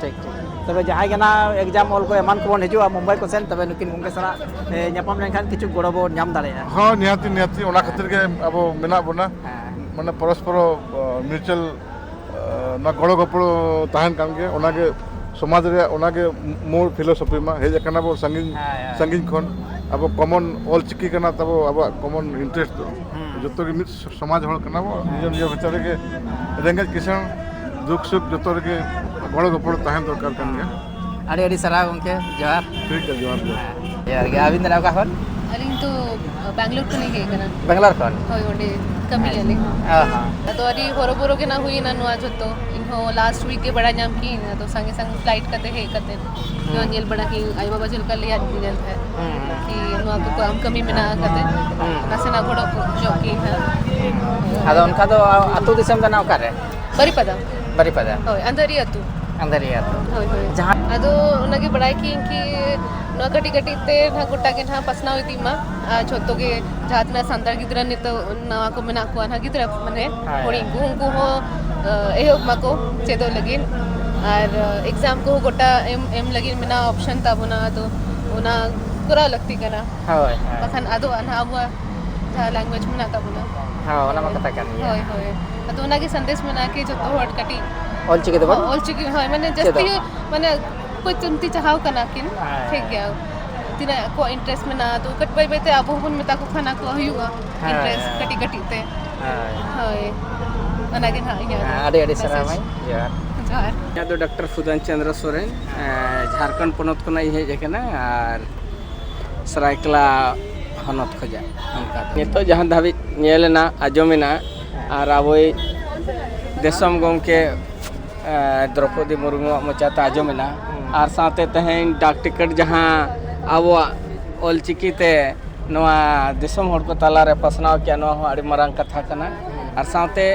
ᱴᱷᱤᱠ, ᱴᱷᱤᱠ᱾ ᱛᱚᱵᱮ ᱡᱟᱦᱟᱸᱭ ᱜᱮ ᱱᱟᱜ ᱮᱠᱡᱟᱢ ᱚᱞ ᱠᱚ ᱮᱢᱟᱱ ᱠᱚᱵᱚᱱ ᱦᱤᱡᱩᱜᱼᱟ ᱢᱩᱢᱵᱟᱭ ᱠᱚ ᱥᱮᱱ, ᱛᱚᱵᱮ ᱱᱩᱠᱤᱱ ᱜᱚᱢᱠᱮ ᱥᱟᱞᱟᱜ, ᱮ, ᱧᱟᱯᱟᱢ ᱞᱮᱱᱠᱷᱟᱱ ᱠᱤᱪᱷᱩ ᱜᱚᱲᱚ ᱵᱚᱱ ᱧᱟᱢ ᱫᱟᱲᱮᱭᱟᱜᱼᱟ᱾ ᱦᱚᱸ, ᱱᱤᱦᱟᱹᱛᱤ, ᱱᱤᱦᱟᱹᱛᱤ, ᱚᱱᱟ ᱠᱷᱟᱹᱛᱤᱨ ᱜᱮ ᱟᱵᱚ ᱢᱮᱱᱟᱜ ᱵᱚᱱᱟ᱾ ᱦᱮᱸ᱾ ᱢᱟᱱᱮ ᱯᱚᱨᱚᱥᱯᱚᱨᱚ, ᱚ, ᱢᱤᱭᱩᱪᱩᱣᱟᱞ, ᱚ, ᱱᱚᱣᱟ ᱜᱚᱲᱚ ᱜᱚᱯᱚᱲᱚ ᱛᱟᱦᱮᱱ ᱠᱟᱱ ᱜᱮᱭᱟ᱾ ᱚᱱᱟᱜᱮ ᱥᱚᱢᱟᱡᱽ ᱨᱮᱭᱟᱜ, ᱚᱱᱟᱜᱮ ᱢᱩᱞ ᱯᱷᱤᱞᱳᱥᱚᱯᱷᱤ ᱢᱟ᱾ ᱦᱮᱡ ᱟᱠᱟᱱᱟ ᱵᱚ ᱥᱟᱺᱜᱤᱧ, ᱦᱮᱸ, ᱦᱮᱸ᱾ ᱥᱟᱺᱜᱤᱧ ᱠᱷᱚᱱ᱾ ᱟᱵᱚ ᱠᱚᱢᱚᱱ ᱚᱞ ᱪᱤᱠᱤ ᱠᱟᱱᱟ ᱛᱟᱵᱚ ᱟᱵᱚᱣᱟᱜ ᱠᱚᱢᱚᱱ ᱤᱱᱴᱟᱨᱮᱥᱴ ᱫᱚ᱾ ᱦᱩᱸ᱾ ᱡᱚᱛᱚ ᱜᱮ ᱢᱤᱫ ᱥᱚᱢᱟᱡᱽ ᱦᱚᱲ ᱠᱟᱱᱟ ᱵᱚ, ᱱᱤᱡᱮᱨ ᱱᱤᱡᱮᱨ ᱵᱷᱤᱛᱨᱤ ᱨᱮᱜᱮ ᱨᱮᱸᱜᱮᱡ ᱠᱤᱥᱟᱹᱬ, ᱫᱩᱠ ᱥᱩᱠ ᱡᱚᱛᱚ ᱨᱮᱜᱮ ᱜᱚᱲᱚ ᱜᱚᱯᱚᱲᱚ ᱛᱟᱦᱮᱸ ᱫᱚᱨᱠᱟᱨ ᱠᱟᱱ ᱜᱮᱭᱟ᱾ ᱟᱹᱰᱤ ᱟᱹᱰᱤ ᱥᱟᱨᱦᱟᱣ ᱜᱚᱢᱠᱮ, ᱡᱚᱦᱟᱨ᱾ ᱴᱷᱤᱠ ᱜᱮᱭᱟ, ᱡᱚᱦᱟᱨ, ᱡᱚᱦᱟᱨ᱾ ᱡᱚᱦᱟᱨ ᱜᱮ᱾ ᱟᱹᱵᱤᱱ ᱫᱚ ᱚᱠᱟ ᱠᱷᱚᱱ? ᱟᱹᱞᱤᱧ ᱫᱚ ᱵᱮᱝᱜᱟᱞᱳᱨ ᱠᱷᱚᱱ ᱞᱤᱧ ᱦᱮᱡ ᱟᱠᱟᱱᱟ᱾ ᱵᱮᱝᱜᱟᱞᱳᱨ ᱠᱷᱚᱱ? ᱦᱳᱭ, ᱚᱸᱰᱮ ᱠᱟᱹᱢᱤᱭᱟᱞᱤᱧ᱾ ᱚ ᱦᱚᱸ᱾ ᱟᱫᱚ ᱟᱹᱰᱤ ᱦᱚᱨᱚᱵᱚᱨᱚ ᱜᱮ ᱱᱟᱜ ᱦᱩᱭᱱᱟ ᱱᱚᱣᱟ ᱡᱷᱚᱛᱚ᱾ ᱤᱧᱦᱚᱸ ᱞᱟᱥᱴ ᱣᱤᱠ ᱜᱮ ᱵᱟᱲᱟᱭ ᱧᱟᱢ ᱠᱤᱧ, ᱟᱫᱚ ᱥᱟᱸᱜᱮ ᱥᱟᱸᱜᱮ ᱯᱷᱞᱟᱭᱤᱴ ᱠᱟᱛᱮ ᱦᱮᱡ ᱠᱟᱛᱮ ᱱᱚᱣᱟ ᱧᱮᱞ ᱵᱟᱲᱟ ᱠᱤᱧ, ᱟᱭᱳ ᱵᱟᱵᱟ ᱪᱮᱫ ᱞᱮᱠᱟ ᱞᱟᱹᱭᱟᱫ ᱞᱤᱧᱟ ᱛᱟᱦᱮᱸᱫ ᱦᱩᱸ, ᱦᱩᱸ᱾ ᱠᱤ ᱱᱚᱣᱟ ᱠᱚ ᱠᱟᱹᱢᱤ ᱢᱮᱱᱟᱜ ᱟᱠᱟᱫᱟ, ᱦᱩᱸ᱾ ᱱᱟᱥᱮᱱᱟᱜ ᱜᱚᱲᱚ ᱧᱚᱜ ᱠᱤᱧ ᱦᱟᱸᱜ᱾ ᱟᱫᱚ ᱚᱱᱠᱟ ᱫᱚ ᱟᱹᱛᱩ ᱫᱤᱥᱚᱢ ᱫᱚ ᱱᱟᱜ ᱚᱠᱟᱨᱮ? ᱵᱟᱨᱤᱯᱟᱫᱟ᱾ ᱵᱟᱨᱤᱯᱟᱫᱟ? ᱦᱳᱭ, ᱟᱱᱫᱟᱹᱨᱤ ᱟᱹᱛᱩ᱾ ᱟᱱᱫᱟᱹᱨᱤ ᱟᱹᱛᱩ᱾ ᱦᱳᱭ, ᱦᱳᱭ᱾ ᱡᱟᱦᱟᱸ ᱟᱫᱚ ᱚᱱᱟᱜᱮ ᱵᱟᱲᱟᱭ ᱠᱤᱧ ᱠᱤ ᱱᱚᱣᱟ ᱠᱟᱹᱴᱤᱡ ᱠᱟᱹᱴᱤᱡ ᱛᱮ ᱱᱟᱦᱟᱜ ᱜᱚᱴᱟ ᱜᱮ ᱱᱟᱦᱟᱜ ᱯᱟᱥᱱᱟᱣ ᱤᱫᱤᱜ ᱢᱟ᱾ ᱟᱨ ᱡᱷᱚᱛᱚ ᱜᱮ ᱡᱟᱦᱟᱸ ᱛᱤᱱᱟᱹᱜ ᱥᱟᱱᱛᱟᱲ ᱜᱤᱫᱽᱨᱟᱹ ᱱᱤᱛᱚᱜ ᱱᱟᱣᱟ ᱠᱚ ᱢᱮᱱᱟᱜ ᱠᱚᱣᱟ ᱱᱟᱦᱟᱜ ᱜᱤᱫᱽᱨᱟᱹ, ᱢᱟᱱᱮ ᱦᱳᱭ᱾ ᱦᱩᱰᱤᱧ ᱠᱚ, ᱩᱱᱠᱩ ᱦᱚᱸ, ᱮᱦᱚᱵ ᱢᱟᱠᱚ ᱪᱮᱫᱚᱜ ᱞᱟᱹᱜᱤᱫ᱾ ᱟᱨ ᱮᱠᱡᱟᱢ ᱠᱚᱦᱚᱸ ᱜᱚᱴᱟ ᱮᱢ, ᱮᱢ ᱞᱟᱹᱜᱤᱫ ᱢᱮᱱᱟᱜᱼᱟ ᱚᱯᱥᱮᱱ ᱛᱟᱵᱚᱱᱟ, ᱟᱫᱚ ᱚᱱᱟ ᱠᱚᱨᱟᱣ ᱞᱟᱹᱠᱛᱤ ᱠᱟᱱᱟ᱾ ᱦᱳᱭ, ᱦᱳᱭ᱾ ᱵᱟᱠᱷᱟᱱ ᱟᱫᱚᱜᱼᱟ ᱱᱟᱦᱟᱜ ᱟᱵᱚᱣᱟᱜ ᱡᱟᱦᱟᱸ ᱞᱮᱝᱜᱩᱭᱮᱡᱽ ᱢᱮᱱᱟᱜ ᱛᱟᱵᱚᱱᱟ᱾ ᱦᱳᱭ, ᱚᱱᱟ ᱢᱟ ᱠᱟᱛᱷᱟ ᱠᱟᱱ ᱜᱮᱭᱟ᱾ ᱦᱳᱭ, ᱦᱳᱭ᱾ ᱟᱫᱚ ᱚᱱᱟᱜᱮ ᱥᱟᱸᱫᱮᱥ ᱢᱮᱱᱟᱜᱼᱟ ᱠᱤ ᱡᱚᱛᱚ ᱦᱚᱲ ᱠᱟᱹᱴᱤᱡ ᱚᱞᱪᱤᱠᱤ ᱫᱚᱵᱚᱱ ᱚᱞᱪᱤᱠᱤ, ᱦᱳᱭ, ᱢᱟᱱᱮ ᱡᱟᱹᱥᱛᱤ ᱪᱮᱫᱚᱜ ᱢᱟ᱾ ᱢᱟᱱᱮ ᱚᱠᱚᱭ ᱪᱚᱢᱛᱤ ᱪᱟᱦᱟᱣ ᱠᱟᱱᱟ ᱠᱤᱱ, ᱦᱮᱸ᱾ ᱴᱷᱤᱠ ᱜᱮᱭᱟ᱾ ᱛᱤᱱᱟᱹᱜ ᱟᱠᱚᱣᱟᱜ ᱤᱱᱴᱟᱨᱮᱥᱴ ᱢᱮᱱᱟᱜᱼᱟ, ᱛᱚ ᱠᱟᱹᱴᱤᱡ ᱵᱟᱹᱭ ᱵᱟᱹᱭ ᱛᱮ ᱟᱵᱚ ᱦᱚᱸᱵᱚᱱ ᱢᱮᱛᱟ ᱠᱚ ᱠᱷᱟᱱ ᱟᱠᱚᱣᱟᱜ ᱦᱩᱭᱩᱜᱼᱟ, ᱦᱮᱸ, ᱤᱱᱴᱟᱨᱮᱥᱴ ᱦᱮᱸ᱾ ᱠᱟᱹᱴᱤᱡ ᱠᱟᱹᱴᱤᱡ ᱛᱮ᱾ ᱦᱮᱸ᱾ ᱦᱳᱭ, ᱚᱱᱟᱜᱮ ᱱᱟᱦᱟᱜ ᱤᱧᱟᱹᱜ ᱦᱮᱸ, ᱫᱚ ᱟᱹᱰᱤ ᱟᱹᱰᱤ ᱥᱟᱨᱦᱟᱣ ᱢᱮᱥᱮᱡᱽ᱾ ᱢᱟᱹᱭ, ᱡᱚᱦᱟᱨ᱾ ᱡᱚᱦᱟᱨ᱾ ᱤᱧᱟᱹᱜ ᱫᱚ ᱰᱟᱠᱛᱟᱨ ᱯᱷᱩᱫᱟᱱ ᱪᱚᱸᱫᱽᱨᱚ ᱥᱚᱨᱮᱱ, ᱮᱸ, ᱡᱷᱟᱲᱠᱷᱚᱸᱰ ᱯᱚᱱᱚᱛ ᱠᱷᱚᱱᱟᱜ ᱤᱧ ᱦᱮᱡ ᱟᱠᱟᱱᱟ ᱟᱨ ᱥᱟᱹᱨᱟᱹᱭᱠᱮᱞᱟ ᱦᱚᱱᱚᱛ ᱠᱷᱚᱱᱟᱜ᱾ ᱚᱱᱠᱟ ᱱᱤᱛᱚᱜ ᱡᱟᱦᱟᱸ ᱫᱷᱟᱹᱵᱤᱡ ᱧᱮᱞ ᱮᱱᱟ, ᱟᱸᱡᱚᱢ ᱮᱱᱟ, ᱟᱨ ᱟᱵᱚᱭᱤᱡ ᱫᱤᱥᱚᱢ ᱜᱚᱢᱠᱮ, ᱮᱸ, ᱫᱨᱚᱯᱚᱫᱤ ᱢᱩᱨᱢᱩᱣᱟᱜ ᱢᱚᱪᱟᱛᱮ ᱟᱸᱡᱚᱢ ᱮᱱᱟ, ᱦᱩᱸ᱾ ᱟᱨ ᱥᱟᱶᱛᱮ ᱛᱮᱦᱮᱧ ᱰᱟᱠ ᱴᱤᱠᱤᱴ ᱡᱟᱦᱟᱸ ᱟᱵᱚᱣᱟᱜ ᱚᱞᱪᱤᱠᱤ ᱛᱮ ᱱᱚᱣᱟ ᱫᱤᱥᱚᱢ ᱦᱚᱲ ᱠᱚ ᱛᱟᱞᱟᱨᱮ ᱯᱟᱥᱱᱟᱣ ᱠᱮᱜᱼᱟ, ᱱᱚᱣᱟ ᱦᱚᱸ ᱟᱹᱰᱤ ᱢᱟᱨᱟᱝ ᱠᱟᱛᱷᱟ ᱠᱟᱱᱟ᱾ ᱦᱩᱸ᱾ ᱟᱨ ᱥᱟᱶᱛᱮ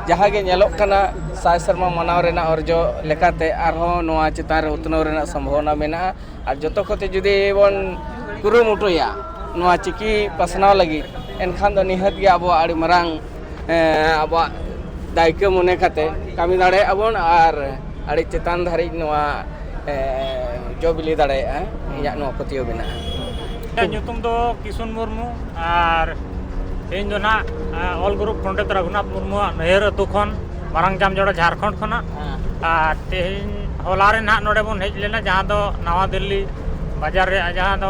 ᱡᱟᱦᱟᱸ ᱜᱮ ᱧᱮᱞᱚᱜ ᱠᱟᱱᱟ, ᱥᱟᱭ ᱥᱮᱨᱢᱟ ᱢᱟᱱᱟᱣ ᱨᱮᱱᱟᱜ ᱚᱨᱡᱚ ᱞᱮᱠᱟᱛᱮ ᱟᱨᱦᱚᱸ ᱱᱚᱣᱟ ᱪᱮᱛᱟᱱ ᱨᱮ ᱩᱛᱱᱟᱹᱣ ᱨᱮᱱᱟᱜ ᱥᱚᱢᱵᱷᱚᱵᱚᱱᱟ ᱢᱮᱱᱟᱜᱼᱟ᱾ ᱟᱨ ᱡᱚᱛᱚ ᱠᱚᱛᱮ ᱡᱩᱫᱤ ᱵᱚᱱ ᱠᱩᱨᱩᱢᱩᱴᱩᱭᱟ ᱱᱚᱣᱟ ᱪᱤᱠᱤ ᱯᱟᱥᱱᱟᱣ ᱞᱟᱹᱜᱤᱫ, ᱮᱱᱠᱷᱟᱱ ᱫᱚ ᱱᱤᱦᱟᱹᱛ ᱜᱮ ᱟᱵᱚᱣᱟᱜ ᱟᱹᱰᱤ ᱢᱟᱨᱟᱝ, ᱮᱸ, ᱟᱵᱚᱣᱟᱜ ᱫᱟᱹᱭᱠᱟᱹ ᱢᱚᱱᱮ ᱠᱟᱛᱮ ᱠᱟᱹᱢᱤ ᱫᱟᱲᱮᱭᱟᱜᱼᱟ ᱵᱚᱱ ᱟᱨ ᱟᱹᱰᱤ ᱪᱮᱛᱟᱱ ᱫᱷᱟᱹᱨᱤᱡ ᱱᱚᱣᱟ, ᱮᱸ, ᱡᱚ ᱵᱤᱞᱤ ᱫᱟᱲᱮᱭᱟᱜᱼᱟ, ᱤᱧᱟᱹᱜ ᱱᱚᱣᱟ ᱯᱟᱹᱛᱭᱟᱹᱣ ᱢᱮᱱᱟᱜᱼᱟ᱾ ᱤᱧᱟᱹᱜ ᱧᱩᱛᱩᱢ ᱫᱚ ᱠᱤᱥᱩᱱ ᱢᱩᱨᱢᱩ ᱟᱨ ᱤᱧ ᱫᱚ ᱱᱟᱦᱟᱜ, ᱮᱸ, ᱚᱞ ᱜᱩᱨᱩ ᱯᱚᱱᱰᱤᱛ ᱨᱚᱜᱷᱩᱱᱟᱛᱷ ᱢᱩᱨᱢᱩᱣᱟᱜ ᱱᱟᱹᱭᱦᱟᱹᱨ ᱟᱹᱛᱩ ᱠᱷᱚᱱ, ᱢᱟᱨᱟᱝ ᱡᱟᱢᱡᱚᱲᱟ, ᱡᱷᱟᱲᱠᱷᱚᱸᱰ ᱠᱷᱚᱱᱟᱜ᱾ ᱟᱨ ᱛᱮᱦᱮᱧ ᱦᱚᱞᱟ ᱨᱮ ᱱᱟᱦᱟᱜ ᱱᱚᱰᱮ ᱵᱚᱱ ᱦᱮᱡ ᱞᱮᱱᱟ, ᱡᱟᱦᱟᱸ ᱫᱚ ᱱᱟᱣᱟ ᱫᱤᱞᱞᱤ ᱵᱟᱡᱟᱨ ᱨᱮᱭᱟᱜ, ᱡᱟᱦᱟᱸ ᱫᱚ